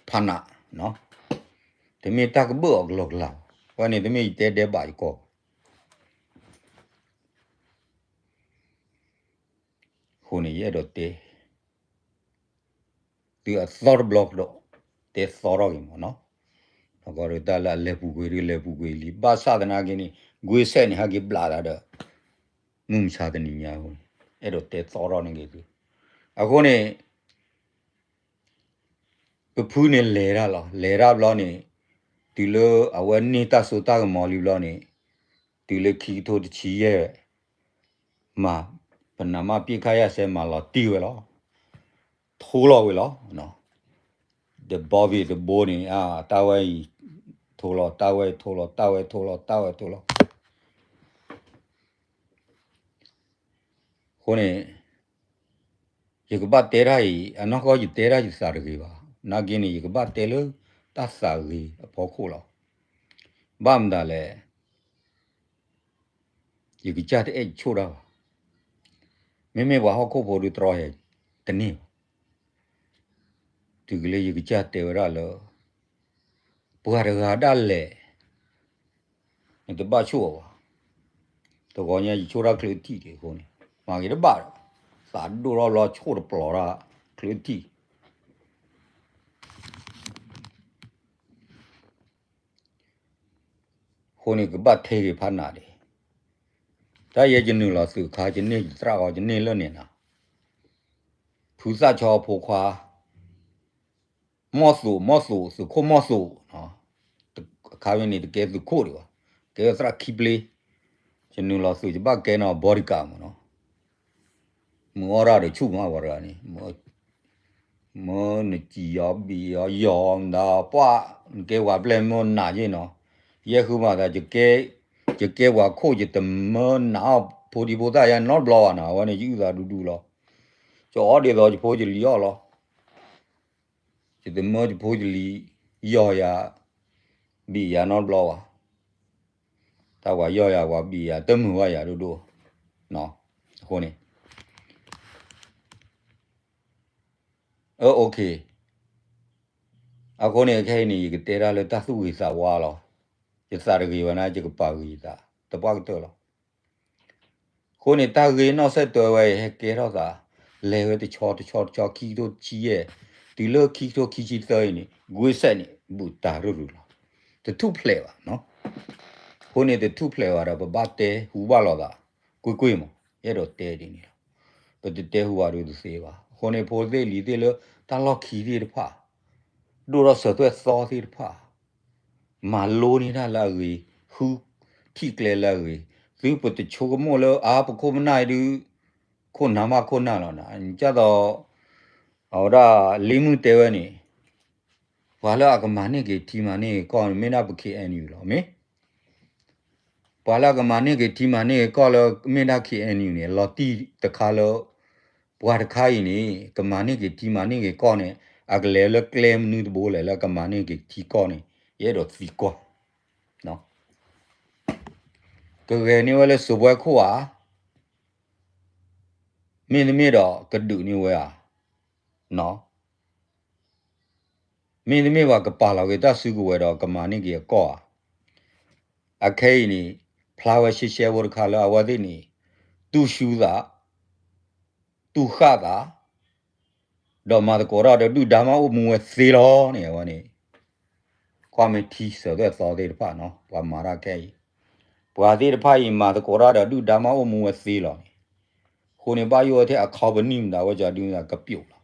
ဃံဖးနး, တမ့ၢ်တၢ်ကဘၢၣ်အီၤကလီကလီ, ဝဲန့ၣ်တမ့ၢ်ယတဲဒဲးဘးယကီၢ် အဃိန့ၣ် ယအဲၣ်ဒိးတဲ သုအသီတဘျီကဒီး တဲသီထီၣ်က့ၤမးနီၤ, တၢ်ကီဒီးတၢ်လၢအလဲၤပူၤကွံာ်ဒုးလဲၤပူၤကွံာ်လံ, ဘၣ်ဆၣ်သနာ်က့န့ၣ် ကွ့စဲးန့ၣ် ဟဲက့ၤဘျးသးဒီး မုၢ်မဆါတနံၤညါအဃိန့ၣ် အဲၣ်ဒိးတဲသီထီၣ်န့ၢ်က့ၤသု, အဃိန့ၣ် ပဖုန့ၣ်လဲၤတၢ်လီၤ, လဲၤတၢ်ဘျီန့ၣ် တုၤလၢအဝဲန့ၢ်တၢ်စိတၢ်ကမီၤလံဘျီန့ၣ် တုၤလၢခံကထိတဆံယဲၢ် မၤ ပနမပစ်ခတ်ရပ်စဲမၤလီၤတံၢ်ဝဲလီၤ, ထိလီၤဝဲလီၤ, ဒီးဘီဘ့ၣ်တဘိန့ၣ် တၢ်ဝဲအံၤ ထိလီၤ တၢ်ဝဲအံၤထိလီၤ တၢ်ဝဲထိလီၤ တၢ်ဝဲထိလီၤ အဃိန့ၣ် ယကဘၣ်တဲတၢ်အံၤ အနီၢ်ကီၢ်ယတဲတၢ်ယသးတဂ့ၤဘၣ်. နာ်က့န့ၣ် ယကဘၣ်တဲလၢတၢ်သးဂ့ၤအဖီခိၣ်လီၤ. ဘၣ်မတၤလဲၣ်, ယကစၢ်တအဲၣ်ယဆိၣ်တၢ်ဘၣ်. မ့မ့ၢ်ပှၤဟီၣ်ခိၣ်ဖိဒုးတြီယၤတန့ၢ်ဘၣ်. တုၤက့ၤလၢယကစၢ်တဲဝဲဒၣ်လၢ ပှၤတဂၤဒၣ်လဲာ် နတဘၣ်ဆိၣ်အီၤဘၣ်. တဂီၤညါယဆိၣ်တၢ်ချၢထံၣ်ဒံးအဃိန့ၣ် မၤဂ့ၤတဘၣ်ဒီး သးဒိၣ်ထီၣ်ဘျီဆိၣ်တပျီၤတၢ်ချၢထံၣ် အဃိန့ၣ် ကဘၣ်ထဲဂ့ၤဖးနးဒံး. တၢ်ယဲယနုာ်လီၤသုးခါ ယန့ၢ်ယသရၣ်ဃီ ယန့ၢ်လၢန့ၣ်နၤ, ဖုသၣ်ဆီအဖိခွါ မီၢ်သိး မီၢ်သိး သုးခိၣ်မီၢ်သိး, အခါဝဲန့ၣ် တကဲသုးခိၣ်ဒံးဘၣ်, ကဲသရၣ်ခံပျ့, ယနုာ်လီၤသုး ယဘၣ်ကဲနီၤ bodyguard မ့ၢ်နီၤ, မုၢ်အီၣ်ရၣ်ဒီးဆူၣ်မးပှၤတဂၤန့ၣ်, မ့ၢ်နစံၣ်ယီၤဘံၣ်ယီၤယီၤမတၤပှၢ်, နကဲဝၤပျဲၢ်မ့ၢ်နးယ့ၢ်နီၤ, ယဲဃုမၤသး ယကဲပှၤခိၣ် ယတမၢနးအီၣ်ဖိဒံဖိသၣ်ယါနီတဘျီဘၣ်နီၤ, အဝဲန့ၣ်ယအုၣ်သးဒူဒူလီၤ, ယအီၣ်ဒ်သိးယဖိယလံၤအီၣ်လီၤ. ယတမၢယဖိယလံၤ ယီၤယၤ ဘံၣ်ယၤနီတဘျီဘၣ်, တၢ်ပှၤယီၤယၤပှၤဘံၣ်ယၤ တမုာ်ဘၣ်ယၤဒိၣ်ဒိၣ်, အဃိန့ၣ် အ OK, အဃိန့ၣ် ခဲအံၤန့ၣ် ယကတဲတၢ်လၢတၢ်သူၣ်ဂ့ၤသးဝါလီၤ. ယသးတဂ့ၤဘၣ်န့ၣ် ယကပာ်ဂ့ၤယသး တပှၢ်ကတၢၢ်လီၤ. အဃိန့ၣ် တၢ်ဂ့ၢ်နီၣ်ဆဲၣ်တွဲဝဲအံၤ ဟဲကဲထီၣ်သး လဲၤဝဲတဆီတဆီတဆီ ခံကထိဆံယဲၢ်, တုၤလၢခံကထိခံဆံသၢအံၤန့ၣ် ကွ့စဲးန့ၣ် ဘူးတၤရုၢ်ရုၢ်လီၤ. တထူၣ်ဖျဲးဘၣ်နီၤ. အဃိန့ၣ် တထူၣ်ဖျဲးဘၣ်ဒီး ပဘၣ်တဲဟူဘၣ်လိာ်သး ကွ့ၢ်ကွ့ၢ်မး, ယအဲၣ်ဒိးတဲဒ်န့ၣ်လီၤ. ပတတဲဟူဘၣ်ဒုးတသ့ဘၣ်. အဃိန့ၣ် ဖိသ့ၣ်လံၤသ့ၣ်လၢ တၢ်လီၢ်ခံသ့ၣ်တဖၣ် ဒိၣ်ထီၣ်စၢၤသွဲၣ်သီသ့ၣ်တဖၣ် မၤလိန့ၢ်တၢ်လၢအဂ့ၤ, ဃုထံၣ်ကျဲလၢအဂ့ၤ, သုပတဆိကမိၣ်လၢအါပခိၣ်ပနၢ်အံၤဒုး ခိၣ်နၢ်မးခိၣ်နၢ်လီၤနၤ, ဒ်သိး အဝဲဒၣ်လ့မုၢ်တဲဝဲန့ၣ် ပှၤလၢအကမၤန့ၢ်က့ၤထံမၤန့ၢ်က့ၤကီၢ်န့ၣ် မ့ၢ်ဒၣ်ပ K N U လီၤ. မ့ၢ် ပှၤလၢအကမၤန့ၢ်က့ၤထံမၤန့ၢ်က့ၤကီၢ်လၢမ့ၢ်ဒၣ် K N U န့ၣ် လီၤတံၢ်တခါလၢ ပှၤတခါအံၤန့ၣ် ကမၤန့ၢ်က့ၤထံမၤန့ၢ်က့ၤကီၢ်န့ၣ် အကလဲၤလၢကျဲမနုၤတဘိလဲၣ် လၢကမၤန့ၢ်က့ၤထံကီၢ်န့ၣ် ယအဲၣ်ဒိးသံကွၢ် ကဂဲၤန့ၢ်ဝဲလၢစိၤဘှဲခိၣ်ဧါ, မ့တမ့ၢ်ဒီးကဒုးန့ၢ်ဝဲဧါ, မ့တမ့ၢ်ပှၤကပာ်လီၤက့ၤတၢ်စုကဝဲၤဒီးကမၤန့ၢ်က့ၤအကီၢ်ဧါ. အခဲအံၤန့ၣ် ဖျါဝဲရှဲရှဲဖိတခါလၢအဝဲသ့ၣ်န့ၣ် တူၢ်ဆူသး တူၢ်ဃၣ်သး ဒီးမၤသကိးတၢ်ဒီးဒုၣ်ဒါမးအိၣ်မူဝဲသ့လီၤန့ၣ် အဝဲန့ၣ် ကွၢ်မ့ၢ်ထံစၢၤသွဲၣ်သီသ့ၣ်တဖၣ်နီၤ ပှၤမၤတၢ်ခဲအံၤ ပှၤသ့ၣ်တဖၣ်အံၤ မၤသကိးတၢ်ဒီးဒုၣ်ဒါမးအိၣ်မူဝဲသ့လီၤန့ၣ် အဃိန့ၣ် ဘၣ်ယိၣ်ဝဲထဲအ company မတၤဝဲကၠီဒုန့ၣ်ကပျိာ်လီၤ.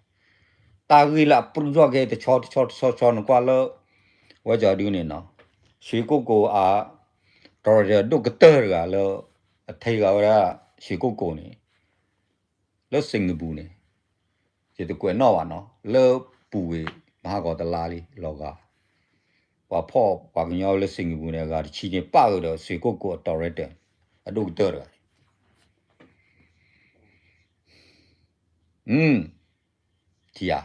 တၢ်ဂ့ၢ်လၢအပြုၢ်ထီၣ်ကဲတဆီတဆီတဆီနကွၢ်လၢ ဝဲကၠီဒုန့ၣ်နီၤ ရွှေကုက္ကိုအ director ဒိၣ်ကတၢၢ်တဂၤလၢ အထဲဂၤဝဲဒၣ် ရွှေကုက္ကိုန့ၣ် လၢ Singapore န့ၣ် ယတကွဲးနီၣ်ဘၣ်နီၤ လၢပူၤဝ့ၤမဟါကီးတလါလံ လီၤဂာ် ပှၤဖီၣ်ပှၤကညီလၢ Singapore န့ၣ် အဂၤတဆံန့ၣ် ပၣ်ဃုာ်ဒီး ရွှေကုက္ကိုအ director အဒိၣ်ကတၢၢ်တဂၤန့ၣ် ထံဧါ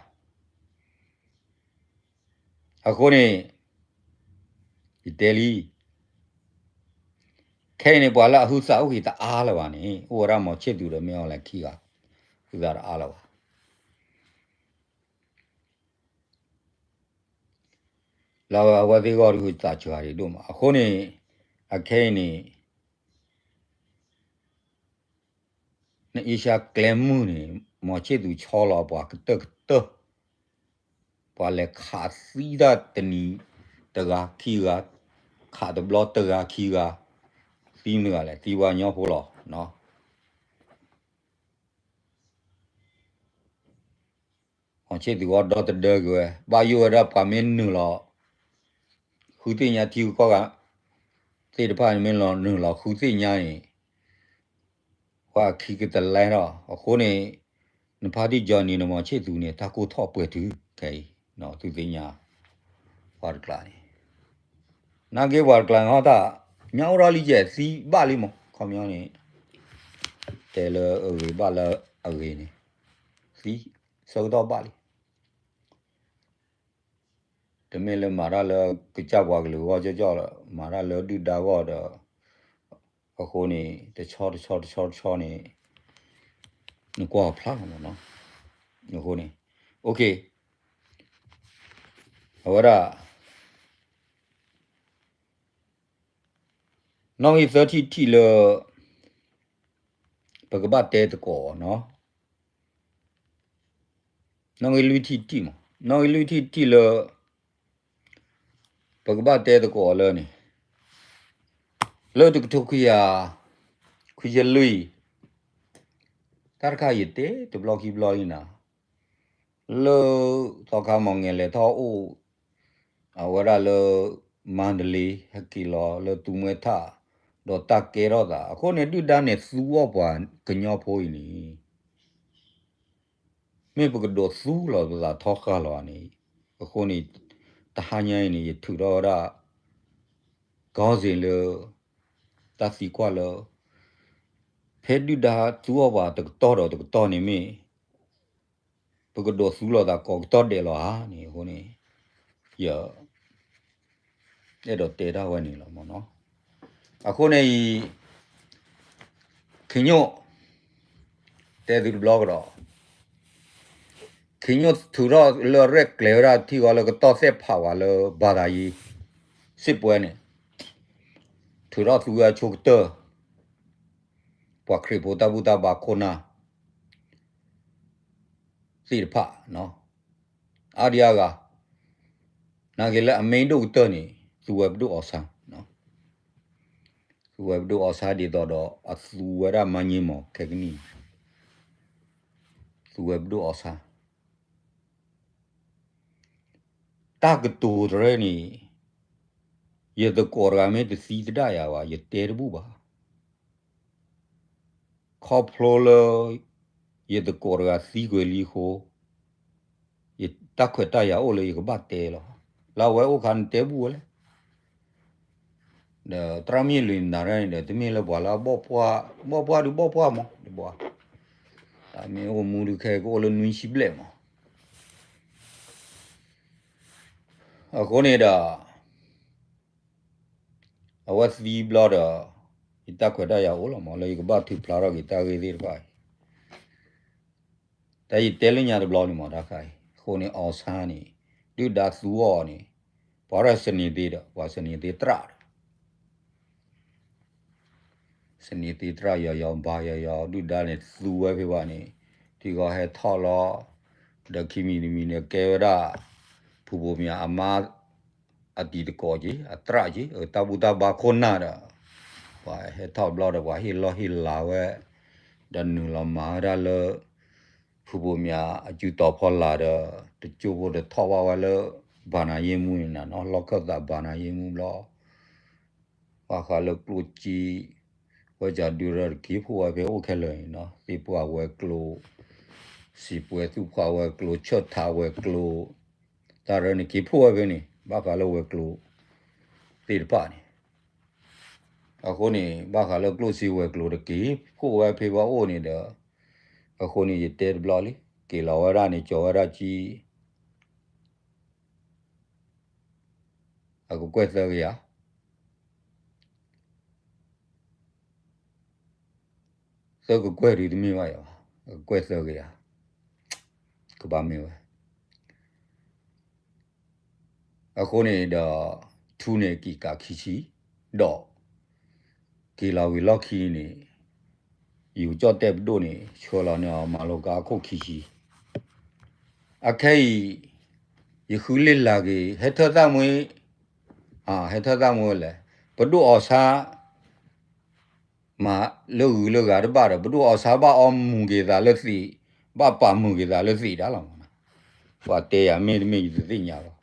အဃိန့ၣ် ယတဲလံ ခဲအံၤန့ၣ် ပှၤလၢအဟုသးအိၣ်က့ၤတအါလၢၤဘၣ်န့ၣ် အိၣ်ဝဲဒၣ် မောင်ချစ်သူ ဒီး မင်းအောင်လှိုင် ခံဂၤ ဟုသးတအါလၢၤဘၣ် လၢအဝဲသ့ၣ်ဂီၢ်တဂုၤသးစှၤဒံးဒိၣ်မး အဃိန့ၣ် အခဲအံၤန့ၣ် နအ့ရှါကျဲမုၢ်န့ၣ် မောင်ချစ်သူ ဆီလီၤပှၤကတၢၢ်ကတၢၢ် ပှၤလဲၤခးသံတၢ်တနံၤ တဂၤခံဂၤ ခးတဘျီတဂၤခံဂၤ သံမနုၤဂၤလဲၣ် သံပှၤကညီဖိလီၤ မောင်ချစ်သူ အီၤဒီသဒၢက့ၤဝဲ ဘၣ်ယိၣ်ဝဲဒၣ်ပှၤမ့ၢ်နုာ်လီၤ ဃုသ့ၣ်ညါထံဂုၤကီၢ်ဂၤ သ့ၣ်တဖၣ်န့ၣ် မ့ၢ်လီၤနုာ်လီၤဃုသ့ၣ်ညါန့ၣ် ပှၤခံကတလဲထီၣ် အဃိန့ၣ် နဖါတံၢ် Johnny န့ၣ် မောင်ချစ်သူ န့ၣ် တၢ်ကိၢ်ထီၣ်ပှဲၤတုၤ ခဲအံၤ သုသ့ၣ်ညါ ပှၤတကျါန့ၣ် နာ်က့ပှၤတကျါန့ၣ်ဟီၣ်တၢ် ညါအိၣ်ထီၣ်လံယဲၢ်သံဘၣ်လံမး ခီပညီန့ၣ် တဲလၢအဂ့ၤဘၣ်လၢအဂ့ၤန့ၣ် သံဆၢကတီၢ်ဘၣ်လံ. တမ့ၢ်လၢမၤတၢ်လၢကစၢ်ပှၤကလုာ်အဂီၢ်ကၠီကၠီလီၤ, မၤတၢ်လၢဒုၣ်ဒါအဂီၢ်ဒီး အဃိန့ၣ် တဆီတဆီတဆီတဆီန့ၣ် နကွၢ်အီၤဖျါလီၤမးနီၤ. အဃိန့ၣ် OK, အဝဲဒၣ် နီၣ်ဂံၢ်သၢထံၣ်ထံၣ်လၢ ပကဘၣ်တဲသကိးနီၤ, နီၣ်ဂံၢ်လွံၢ်ထံၣ်ထံၣ်မး, နီၣ်ဂံၢ်လွံၢ်ထံၣ်ထံၣ်လၢ ပကဘၣ်တဲသကိးလၢန့ၣ် လၢတကထိခွံကယၤ ခွံဆံလွံၢ် တၢ်တခါယတဲတဘျီခံဘျီလံနၤ, လၢသီခါမီၢ်ငဲၤလဲၤထီၣ်အိၣ် အဝဲဒၣ်လၢ မန္တလေး ဟဲက့ၤလီၤလၢသူမှဲထၣ် ဒီးတၢ်ကဲထီၣ်သး အဃိန့ၣ် ဒုၣ်ဒါန့ၣ်သူအီၣ်ပှၤကညီဖိအံၤန့ၣ် မ့ၢ်ပကဒိးသူလီၤပသးထီဃာ်လီၤဧါန့ၣ်, အဃိန့ၣ် တဟါညါအံၤန့ၣ် ယထုးထီၣ်ဝဲဒၣ် ကီစ့ၣ်လၢ တၢ်သံကွၢ်လၢ ဖဲဒုၣ်ဒါသူအီၣ်ပှၤတကတီၢ်ဒီးတကတီၢ်န့ၣ်မ့ၢ် ပကဒိးသူလီၤသးကိးကတီၢ်ဒဲးလီၤဧါန့ၣ် အဃိန့ၣ် ယ အဲၣ်ဒိးတဲတၢ်ဝဲန့ၣ်လီၤမးနီၤ. အဃိန့ၣ်အံၤ ခ့ညိၣ် တဲသုတဘျီကဒီး, ခ့ညိၣ်ထုးထီၣ်လၢရဲၣ်ကျဲၤဝဲဒၣ်ထံဂီၤလၢကတီၢ်သဲၣ်ဖးဝဲလၢ ဘၣ်သးယံၤ စံးပှဲၤန့ၣ် ထုးထီၣ်သူဝဲဆိကတၢၢ် ပှၤခရံာ်ဖိတၢ်ဘူၣ်တၢ်ဘါခိၣ်နၢ် သ့ၣ်တဖၣ် အါဒံအါဂၤ နာ်က့လၢအမ့ၢ်ဒိၣ်ကတၢၢ်န့ၣ် သူဝဲပဒိၣ်အီၤဆါ, သူဝဲပဒိၣ်အီၤဆါဒ်သိးဒီး အသူဝဲဒၣ်မၤည့မီၤခဲကနံၣ်, သူဝဲပဒိၣ်အီၤဆါ တၢ်ကတိၤတရဲန့ၣ် ယသကိးတဂၤမ့ၢ်တသံသဒၣ်ယၤဘၣ် ယတဲတဘူၣ်ဘၣ်. ခီဖျိလၢ ယသကိးတဂၤသံကွံာ်လံအဃိ ယတၢ်ခွဲးတၢ်ယာ်အိၣ်လၢယကဘၣ်တဲလီၤ. လၢအဝဲအိၣ်ခါန့ၣ်တဲဘူၣ်ဝဲလဲၣ်. ဒီးသရၣ်မုၣ်လွံၢ်နၤန့ၣ်ဒီး တမ့ၢ်လၢပှၤလၢအဘီၣ်ပှၢ်, ဘီၣ်ပှၢ်ဒုးဘီၣ်ပှၢ်မး, တဘၣ်, တၢ်မ့ၢ်အိၣ်မူဒုးခဲကအိၣ်လၢနွံဆံဘျဲၣ်မး. အဃိန့ၣ်ဒီး အဝဲသံဘျီဒီး ယတၢ်ခွဲးတၢ်ယာ်အိၣ်လီၤမး လၢယကဘၣ်ထုးဖျါထီၣ်က့ၤတၢ်ဂ့ၢ်သ့ၣ်တဖၣ်အံၤ, တၢ်ယတဲလၢညါတဘျီန့ၣ်မး တၢ်ခါအံၤ, အဃိန့ၣ် အီၤဆါန့ၣ် ဒုၣ်ဒါသူအီၤန့ၣ် ပှၤရၢၢ်စနေသ့ဒီး ပှၤစနေသ့သရၣ်ဒီး စနေသ့သရၣ်ယီၤယီၤ ဘါယီၤယီၤ ဒုၣ်ဒါန့ၣ်သူဝဲဖဲဘၣ်န့ၣ် ထံဂီၤဟဲထီၣ်လီၤ, ဒီးခံမံၤတမံၤန့ၣ် ကဲဝဲဒၣ် ဖုဘိၣ်မၠးအမါ အတံၤသကိးက့ၤ အသရၣ်က့ၤ တၢ်ဘူၣ်တၢ်ဘါခိၣ်နၢ်ဒီး ပှၤဟဲထီၣ်ဘျီဒီး ပှၤဟ့ၣ်လီၢ်ဟ့ၣ်လၤဝဲ ဒီးနုာ်လီၤမၤဝဲဒၣ်လၢ ဖုဘိၣ်မၠးအစုတီၤဖီလာ်ဒီး တကၠိဖိဒီးထီၣ်ဘၣ်ဝဲလၢ ဘၤနၤယ့ၣ်မူန့ၣ်နၤနီၤ လီၢ်ခၢၣ်သးဘၤနၤယ့ၣ်မူဘျီ ဘၣ်ဃးလၢကျိၣ်စ့ ဝဲကၠီဒုရၢတက့ၤဖှိၣ်ဝဲဖဲအိၣ်ခဲလၢာ်န့ၣ်နီၤ သ့ၣ်ပှၢ်ဝဲၤကျိၤ စံးပှဲၤသူၣ်ဖှၣ်ဝဲၤကျိၤ ဆၢၣ်ထးဝဲၤကျိၤ တၢ်ရၢန့ၣ်က့ၤဖှိၣ်ဝဲဖဲန့ၣ် ဘၣ်ဃးလၢဝဲၤကျိၤ သ့ၣ်တဖၣ်န့ၣ် အဃိန့ၣ် ဘၣ်ဃးလၢကျိၣ်စ့ဝဲၤကျိၤတက့ၤဖှိၣ်ဝဲဖဲဘၣ်အိၣ်န့ၣ်ဒီး အဃိန့ၣ် ယတဲတဘျီလံ က့ၤလီၤဝဲဒၣ်န့ၣ် ကၠီၤဝဲဒၣ်ကံ အကကွဲၢ်သၢကယၤ သၢကကွဲၢ်ဒုးတမ့ၢ်ဘၣ်ယၤဘၣ် အကကွဲၢ်သၢကယၤ ကဘၣ်မ့ၢ်ဝဲ အဃိန့ၣ်ဒီး ထူန့ၣ်က့ၤကးခံဆံ ဒီး က့ၤလီၤဝံၤလီၢ်ခံန့ၣ် ယူၤကၠီၣ်တဲၣ်ပဒိၣ်န့ၣ် ဆှၢလီၤန့ၢ်အီၤမၤလိကါအခိၣ်ခံဆံ အခဲအံၤ ယဃုလ့ၢ်လၤက့ၤ ဟဲထၢၣ်သၣ်မွ့ ဟဲထၢၣ်သၣ်မွ့လဲၣ် ပဒိၣ်အီၤဆါ မၤလၢဂုၤလၢဂၤတဘၣ်ဒီး ပဒိၣ်အီၤဆါဘၣ်အီမုာ်က့ၤသးလၢသံး ဘၣ်ပာ်မုာ်က့ၤသးလၢသံးဒၣ်လီၤမးနီၤ ပှၤတဲယၤမ့ၢ်တမ့ၢ်ယတသ့ၣ်ညါဘၣ်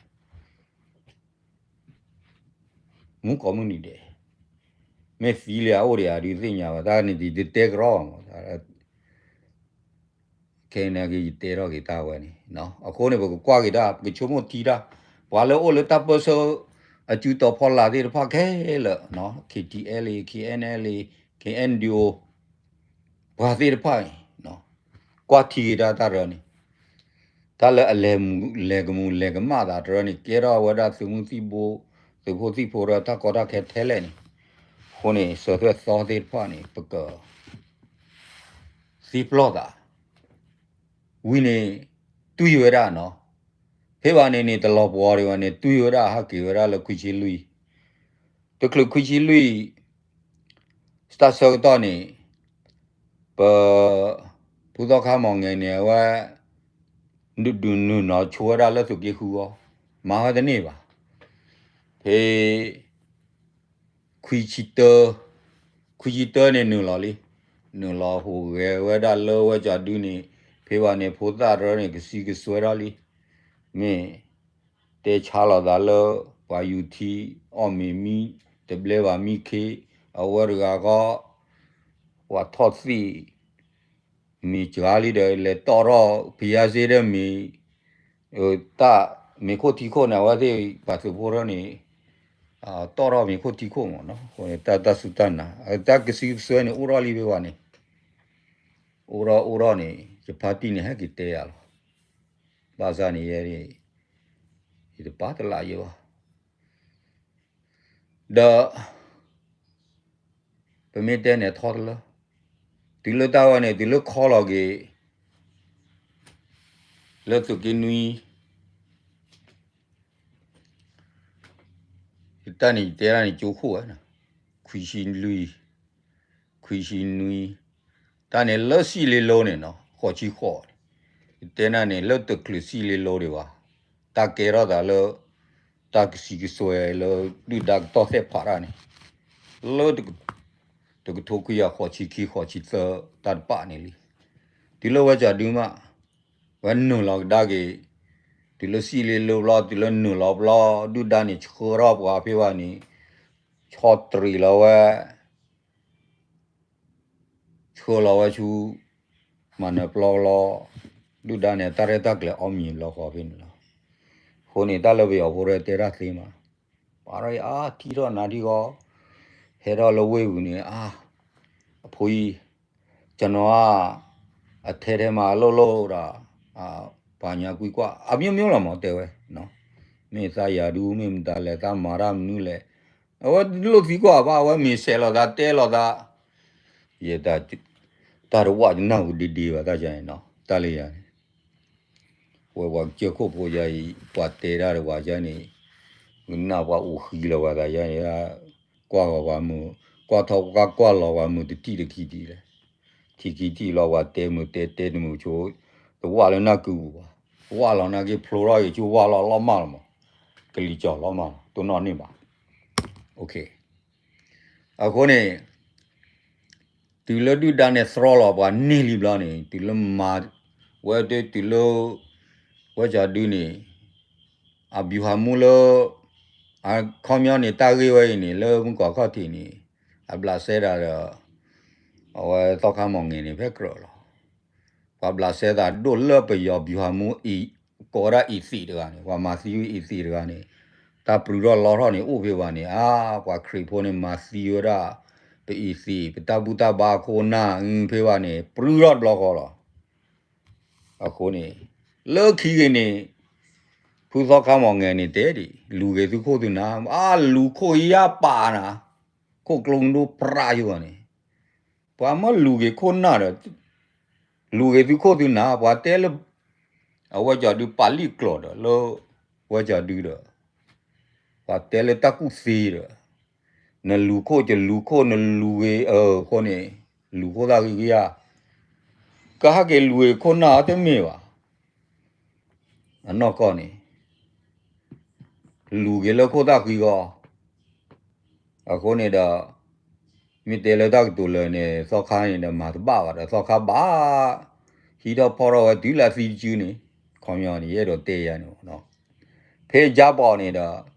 မူကီၢ်မုၢ်နံၤဒဲး မ့ၢ်သံလၢအအိၣ်ဒီးယၤဒုးသ့ၣ်ညါဘၣ် တၢ်န့ၣ်ဒ်ယတတဲကရီမး ခဲအံၤန့ၣ်က့ၤယတဲထီၣ်က့ၤတၢ်ဝဲန့ၣ် အဃိန့ၣ် ပကကွၢ်က့ၤတၢ် ပကဆိကမိၣ်ထံတၢ် ပှၤလၢအိၣ်လၢတၢ်ပၢဆှၢ အစုတီၤဖီလာ်သ့ၣ်တဖၣ်ခဲလၢာ် KTLA KNLA KNDO ပှၤသ့ၣ်တဖၣ်အံၤ ကွၢ်ထံက့ၤတၢ်တၢ်တရၢန့ၣ်, တၢ်လၢအလဲၤမူ လဲၤကမူ လဲၤကမၣ်သးတရၢန့ၣ် ကဲထီၣ်ဝဲဒၣ်သုးမုၢ်သံၣ်ဘိ သုးဖိသံၣ်ဖိဒီးတၢ်ကီတၢ်ခဲထဲလဲၣ်န့ၣ်, အဃိန့ၣ် စၢၤသွဲၣ်သီသ့ၣ်တဖၣ်န့ၣ် ပက သံပျီၢ်သး ဝံၤန့ၣ် တွံၢ်ဝဲဒၣ်နီၤ, ဖဲဘၣ်န့ၣ်န့ၣ် တလီၤပှီၤဒံးဘၣ်န့ၣ် တွံၢ်ဝဲဒၣ်ဟးက့ၤဝဲဒၣ်လၢခွံဆံလွံၢ်, တချုးခွံဆံလွံၢ် စတၢ်ဆၢကတီၢ်န့ၣ် ပ ဖုသီခါမီၢ်ငဲၤန့ၣ် အဝဲ ဒုးဒုးနုာ်နီၤဆိဝဲဒၣ်လၢသုးက့ဃုအီၤ, မၤဝဲတန့ၢ်ဘၣ်. ဖဲ ခွံဆံတၢ, ခွံဆံတၢန့ၣ်နုာ်လီၤလံ, နုာ်လီၤဟူးဂဲၤဝဲဒၣ်လၢဝဲကၠီၤဒုန့ၣ်, ဖဲဘၣ်န့ၣ် ဖိသၣ်တရၢန့ၣ် ကဆံကစွဲထီၣ်လံ, မ့ၢ် တဲဆါလိာ်သးလၢ ပှၤယူၤထံ အီၣ်မ့ၤမံ တဘျဲဘၣ်မံခ့, အဝဲတဂၤဃီ ပှၤထီၣ်သ့ၣ် မ့ၢ်စှၤလံဒီး လဲၤတီၣ်ထီၣ် ဖယါစ့ဒီးမ့ၢ် တၢ်မ့ၤခိၣ်ထံခိၣ်န့ၣ် အဝဲသ့ၣ်ပှၤသုးဖိထၢန့ၣ် တီၣ်ထီၣ်မ့ၤခိၣ်ထံခိၣ်မ့ၢ်နီၤ, တၢ်တၢ်စူၢ်တၢ်နာ် တၢ်ကဆံကစွဲန့ၣ် အိၣ်ထီၣ်လံဖဲဝဲန့ၣ်, အိၣ်ထီၣ်အိၣ်ထီၣ်န့ၣ် ယဖါတံၢ်န့ၣ် ဟဲက့ၤတဲယၤလီၤ. ဘၣ်ဆၣ်န့ၣ် ယဲန့ၣ် ယတပာ်တလးယဲဘၣ်. ဒီး ပမ့ၢ်တဲန့ၣ်ထီတလၢ, တုၤလၢတၢ်ဝဲန့ၣ် တုၤလၢခီလီၤက့ၤ လၢသုးက့နွံ ယတၢ်န့ၣ် ယတဲဒၣ်န့ၣ် ကၠိခိၣ်ဝဲနီၤ, ခွံဆံလွံၢ်, ခွံဆံနွံ, တၢ်န့ၣ်လၢစံၣ်လ့လိန့ၣ်နီၤ ဃိးဆံဃိးန့ၣ်, ယတဲဒၣ်န့ၣ် လၢတချုးစံၣ်လ့လိဒံးဘၣ်, တၢ်ကဲထီၣ်သးလၢ တၢ်ကဆံကစွဲလၢ ဒုၣ်ဒါကတီၢ်သဲးဖးတၢ်န့ၣ်, လၢ တကထိခွံကယၤဃိးဆံခံ ဃိးဆံသၢ တၢ်တပာ်န့ၣ်လံ. တုၤလၢဝဲကၠီၤဒုမး ဝဲနုာ်လီၤကဒါက့ၤ, တုၤလၢစံၣ်လ့လိဘျီ တုၤလၢနုာ်လီၤဘျီ ဒုၣ်ဒါန့ၣ်ဆှၢထီၣ်ပှၤဖဲဘၣ်န့ၣ်, ဆီၣ်တရံးလီၤဝဲ ဆှၢလီၤဝဲဆူ မၤနၢၤပျီလီၤ, ဒုၣ်ဒါန့ၣ် တၢ်ရဲၣ်တၢ်ကျဲၤအီၣ်မံၤလီၤဃီဖဲန့ၣ်လီၤ. အဃိန့ၣ် တၢ်လၢပယီၤဖိရဲၣ်တဲတၢ်သ့မး, ပှၤရဲၣ်အါထံၣ်ထီၣ်နၤထံဂီၢ်, ဟဲထီၣ်လၢဝ့ၢ်ပူၤန့ၣ် အါ, အဖိအံၤ, ကျွန်တော်က အထဲထဲမှာ အလုပ်လုပ်တာ, ဘာညာကွီးကွီး အမျိုးမျိုးလီၤမး တဲဝဲ, မ့ၢ်သးယၤဒူ မ့ၢ်မတၤလဲၣ် သးမၤတၢ်မနုၤလဲၣ်, အဝဲလိၣ်သံကွၢ်ဘၣ် အဝဲမ့ၢ်ဆဲးလိာ်သးတဲလိာ်သး, ယဲ တၢ်တဝၣ်တနၢ်ဟူဒ့ဒ့ဘၣ် တၢ်ယၤန့ၣ်နီၤ တၢ်လၢယၤန့ၣ်, ဝဲပှၤကစၢၢ်ခိၣ်ဖိယၤအံၤ ပှၤတဲတၢ်တဝၣ်ယၤန့ၣ်, ကနၣ်ပှၤအိၣ်ဃံလီၤပှၤသးယၤန့ၣ်, ကွၢ်ဂီၤပှၤမုာ်, ကွၢ်ထီၣ်ကွၢ်ကွၢ်လီၤပှၤမုာ်တထံၣ်တခံထံၣ်လဲၣ်, ထံၣ်ခံထံၣ်လီၤပှၤတဲမုာ်တဲတဲတမုာ်ဆိ, တဝၣ်လၢနၢ်ကုပူၤဘၣ်, ဝၣ်လီၤနၢ်က့ဖျိထီၣ်ဂ့ၤ ဆိဝၣ်လီၤလီၤမၢ်လီၤမး, ကလံၤကၠီၤလီၤမၢ်လီၤ တိၢ်နီၣ်န့ၢ်ဘၣ်. အဃိန့ၣ် တုၤလၢဒုၣ်ဒါန့ၣ်သြီလီၤပှၤန့ၢ်လံဘျီန့ၣ် တုၤလၢမၤဝဲဒၣ်တုၤလၢ ဝဲကၠီၤဒုန့ၣ် အဗျူဟာမှူးလၢ အခီပညီန့ၣ် တၢ်ဂ့ၢ်ဝဲအံၤန့ၣ် လၢမုၢ်ကီၤခီၣ်ထံးန့ၣ် အဘျးစဲဒၣ်ဒီး အဝဲသီခါမီၢ်ငဲၤန့ၣ် ဖဲကြၢးလီၤ. ပှၤဘျးစဲသးဒိၣ်လၢပယီၤဗျူဟာမှူးအံၤ ကိးဝဲဒၣ်အံၤသံးတဂၤန့ၣ် ပှၤမၤသံဝဲအံၤသံးတဂၤန့ၣ် တၢ်ပြုၢ်ထီၣ်လီထီၣ်န့ၣ် အိၣ်ဖဲဘၣ်န့ၣ် အါ ပှၤခရံာ်ဖိန့ၣ် မၤသံဝဲဒၣ် ပအံၤသံး ပတၢ်ဘူၣ်တၢ်ဘါခိၣ်နၢ် ဖဲဘၣ်န့ၣ် ပြုၢ်ထီၣ်တဘျီဃီလီၤ. အဃိန့ၣ် လၢခံဂ့ၤန့ၣ် ဖုသီခါမီၢ်ငဲၤန့ၣ်တဲဒံး လူၤဂ့ၤသုခိၣ်သုနၢ် အါ လူၤခိၣ်ယါပာ်နၤ ခိၣ်ကျိဒိပြးယိာ်န့ၣ် ပှၤမၢလူၤဂ့ၤခိၣ်နၢ်ဒီး လူၤဂ့ၤသုခိၣ်သုနၢ် ပှၤတဲလၢ အဝဲကၠီၤဒုပာ်လံာ်ကျိာ်ဒီး လၢ ဝဲကၠီၤဒုဒီး ပှၤတဲလၢတၢ်ကူၣ်သ့ဒီး နလူၤခိၣ်ကလူၤခိၣ် နလူၤဂ့ၤအဃိန့ၣ် လူၤခိၣ်သၣ်ဂ့ၤဂ့ၤဧါ ကဟဲက့ၤလူၤဂ့ၤခိၣ်နၢ်အီၤတမ့ၢ်ဘၣ် အနီၢ်ကီၢ်န့ၣ် လူၤက့ၤလၢခိၣ်သၣ်ဃံဂီၢ် အဃိန့ၣ်ဒီး မ့ၢ်တဲလၢတၢ်ကတိၤလၢာ်န့ၣ် သီခါန့ၣ်ဒီး မၤတဘၣ်ဘၣ်ဒီး သီခါဘၣ် ဟံးထီၣ်ဖီၣ်ထီၣ်ဝဲတုၤလၢအသံတစုန့ၣ် ခီပညီန့ၣ် ယအဲၣ်ဒိးတဲယၤန့ၣ် ဖဲယါပီၣ်န့ၣ်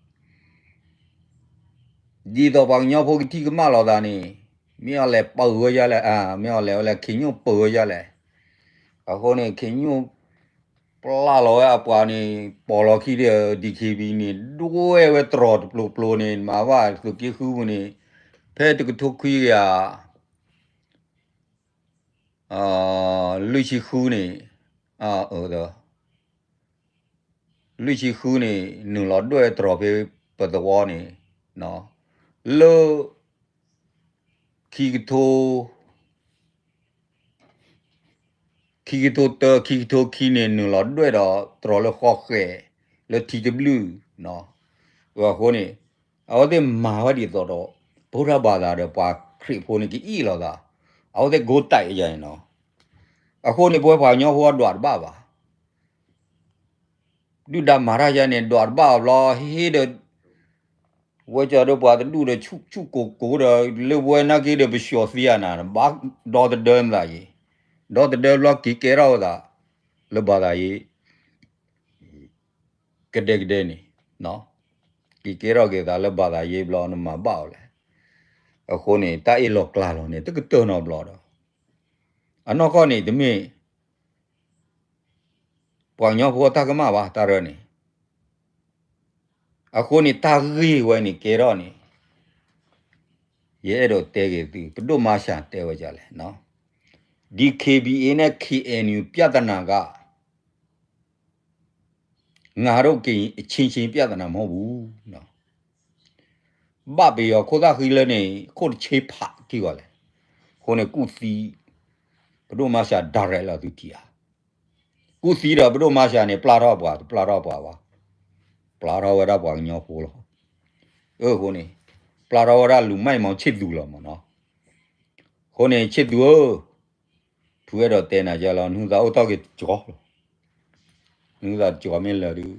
ဒီး ဒ်သိးပှၤကညီဖိကထံၣ်ကမၣ်လိာ်သးန့ၣ် မ့ၢ်အီၤလဲၤပၢၤဝဲယါလဲၣ် မ့ၢ်အီၤလဲၤဝဲလဲၣ် ခ့ညိၣ်ပၢၤဝဲယါလဲၣ် အဃိန့ၣ် ခ့ညိၣ် ပျၢ်လီၤဝဲအပှၤန့ၣ် ပိာ်လီၤခံဒီး DKB န့ၣ် ဒွဲၣ်ဝဲတြီၤတပျိၤပျိၤန့ၣ် မၤဘၣ်သုးက့ဃုပူၤန့ၣ် ဖဲတကထိခွံကယၤ လွံၢ်ဆံဃုန့ၣ်, လွံၢ်ဆံဃုန့ၣ် နုာ်လီၤဒွဲၣ်တြီၤဖဲပသဝီန့ၣ်, လၢ ခံကထိ ခံကထိတၢ ခံကထိခံန့ၣ် နုာ်လီၤဒွဲၣ်ဒီးတြီၤလၢဃီဃဲၤ လၢထံတဘျုး, အဃိန့ၣ် အဝဲသ့ၣ်မၤဝဲဒ်သိးဒီး ဗုဒ္ဓဘာသာဒီးပှၤခရံာ်ဖိန့ၣ်ကအ့ၣ်လိာ်သး, အဝဲသ့ၣ်ကိးတၢ်အံၤန့ၣ်နီၤ, အဃိန့ၣ် ပဝဲပှၤကညီဖိဒွးတဘၣ်ဘၣ် ဒုၣ်ဒါမၤတၢ်ယါန့ၣ် ဒွးတဘၣ်အဘျီ ဟ့ၣ်ဒီး ဝဲကၠီဒီးပှၤတဒူၣ်ဒီးဆူၣ်ဆူၣ်ကိၤကိၤဒီး လၢပဝဲနာ်က့ဒီးပဆှီၤသံယါနၤ ဘၣ်ဒီသဒၢနသးယံၤ, ဒီသဒၢဘျီက့ၤကဲထီၣ်ဝဲသး လၢဘၣ်သးယံၤ ကဒဲကဒဲန့ၣ်, က့ၤကဲထီၣ်က့ၤသးလၢဘၣ်သးယံၤဘျီနမၤဘၣ်အီၤလဲၣ်. အဃိန့ၣ် တၢ်အ့ၣ်လိာ်ကျါလိာ်န့ၣ် တကတၢၢ်နီတဘျီဒီး အနီၢ်ကီၢ်န့ၣ် တမ့ၢ် ပှၤကညီဖိတၢ်ကမၣ်ဘၣ် တၢ်ရၢန့ၣ်, အဃိန့ၣ် တၢ်ဂ့ၢ်ဝဲန့ၣ်ကဲထီၣ်န့ၣ် ယအဲၣ်ဒိးတဲက့ၤသု ပဒိၣ်မါစှၤတဲဝဲဒ်လဲၣ်, DKBA နဲ့ KNU ပြဿနာက ငါတို့ကရင်အချင်းချင်းပြဿနာမဟုတ်ဘူး, ဘၣ်ပယီၤခိၣ်သၣ်ဃံလၢန့ၣ် ခိၣ်တဆ့ဖးထံဂီၤလဲၣ်, အဃိန့ၣ်ကူၣ်သံ ပဒိၣ်မါစှၤ direct လီၤသုထံၣ်ဧါ, ကူၣ်သံဒီးပဒိၣ်မါစှၤန့ၣ် ပျၢ်ထီၣ်ပှၤ တပျၢ်ထီၣ်ပှၤဘၣ်, ပျၢ်ထီၣ်ဝဲဒၣ်ပှၤကညီဖိလီၤ, အဃိန့ၣ် ပျၢ်ထီၣ်ဝဲဒၣ်လူၤမၢ်မီၤဆ့ၣ်သူးလီၤမ့ၢ်နီၤ, အဃိန့ၣ် ဆ့ၣ်သူးဧၢ ဖုအဲၣ်ဒိးတဲနၤယါလီၤ နဟုသးအိၣ်တ့ၢ်က့ၤတကီၤလီၤ, နဟုသးတကီၤမ့ၢ်လၢာ်ဒုး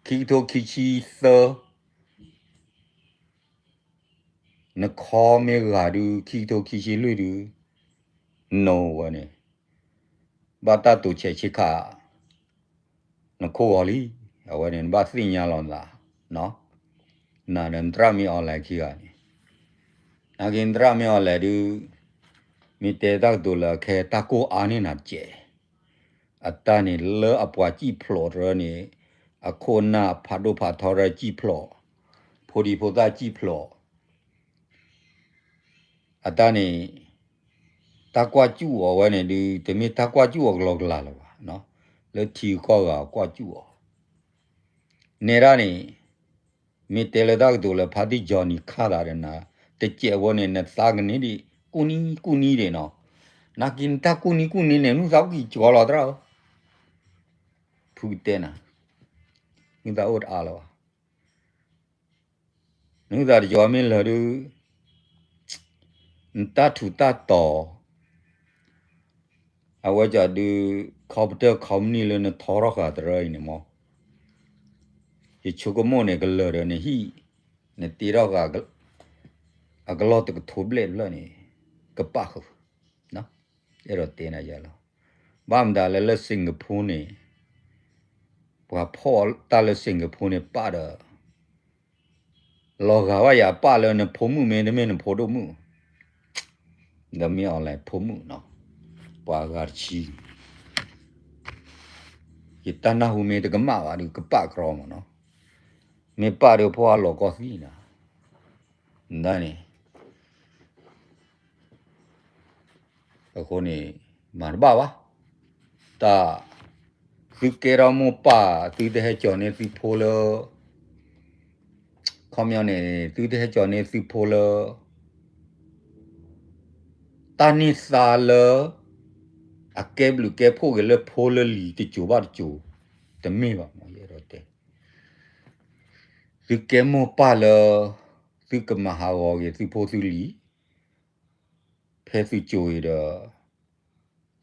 ခံကထိခံဆံသၢ နခီမ့ၢ်ဂၤဒုး ခံကထိခံဆံလွံၢ်ဒုး နဝဲန့ၣ် ဘၣ်တၢ်တိာ်ဆဲးဆ့ခး နခိၣ်ဂီၤလံ, အဝဲန့ၣ် နဘၣ်သ့ၣ်ညါလီၤနသး, နၤဒီးနသရၣ်မ့ၢ် online ခံဂၤန့ၣ်, နာ်က့နသရၣ်မ့ၢ် online ဒုး မ့ၢ်တဲတၢ်ကတိၤလၢအခဲ တၢ်ကိၢ်အါန့ၢ်နၤတကဲး, အတၢ်န့ၣ်လၢအပှၤစံၣ်ဖျိးတရၢန့ၣ် အခိၣ်အနၢ်ဖးဒိၣ်ဖးထီတရၢစံၣ်ဖျိး, ဖိဒံဖိသၣ်စံၣ်ဖျိး အတၢ်န့ၣ် တၢ်ကွၢ်စူၣ်အီၤဝဲန့ၣ်ဒုး တမ့ၢ်တၢ်ကွၢ်စူၣ်အီၤကလီကလီလၢၤဘၣ်, လၢထံဂုၤကီၢ်ဂၤအကွၢ်စူၣ်အီၤ, နဲဒၣ်န့ၣ် မ့ၢ်တဲလၢတၢ်ကတိၤလၢ ဖါတံၢ် Johnny ခါသးဒီးနၤ တစဲးဖိန့ၣ် နသးကန့ၢ်ဒံး ကူၣ်နံကူၣ်နံဒံးနီၤ, နာ်က့နတၢ်ကူၣ်နံကူၣ်နံန့ၣ် နဟုသးအိၣ်က့ၤကီၤလီၤသရၣ်ဧၢ, ဖုကတဲနၤ, နဟုသးအိၣ်တအါလၢၤဘၣ် နဟုသးတကီၤမ့ၢ်လၢာ်ဒုး နတၢ်ထူးတၢ်တီၤ အဝဲကဒုး ခီပတၢၢ်ခီမနုၤလၢနထီထီၣ်ဃာ်တရၢအံၤန့ၣ်မ့ၢ် ယဆိကမိၣ်န့ၣ် ကလၢာ်ဒီးနဟံၣ် နတ့ထီၣ်ဃာ် အကလီၢ်တကထိဘျဲၣ်တဖျၢၣ်န့ၣ် ကပၣ်ဃုာ် အဲၣ်ဒိးတဲနၤယါလီၤ. ဘၣ်မတၤလဲၣ်လၢ Singapore န့ၣ် ပှၤဖီၣ်တၢ်လၢ Singapore န့ၣ်ပၣ်ဒီး လီၤဂာ်ဘၣ်ယၤပၣ်လၢနဖိမုၣ်မ့တမ့ၢ်နဖိဒိၣ်မုၣ် ဒီးမ့ၢ် online ဖိမုၣ်နီၤ ပှၤဂၤတဆံ ယတၢ်နၢ်ဟူမ့ၢ်တကမၣ်ဘၣ်ဒီး ကပၣ်ကြီမ့ၢ်နီၤ မ့ၢ်ပၣ်ဒီးဖီၣ်အလီၤကီၢ်သံနၤ နန့ၣ် အဃိန့ၣ် မၤတဘၣ်ဘၣ် တၢ် သုကဲထီၣ်မိၢ်ပၢ် သုတဟဲကၠီၤန့ၢ်သုဖိလၢ ခီပညီန့ၣ် သုတဟဲကၠီၤန့ၢ်သုဖိလၢ တၢ်န့ၢ်သါလၢ အကဲဘျုးကဲဖှိၣ်က့ၤလၢဖိလၢလံၤတစိၤဘၣ်တစိၤ တမ့ၢ်ဘၣ်မ့ၢ်ယအဲၣ်ဒိးတဲ သုကဲမိၢ်ပၢ်လၢ သုကမၤဟးဂီၤက့ၤသုဖိသုလံၤ ဖဲသုစိၤအံၤဒီး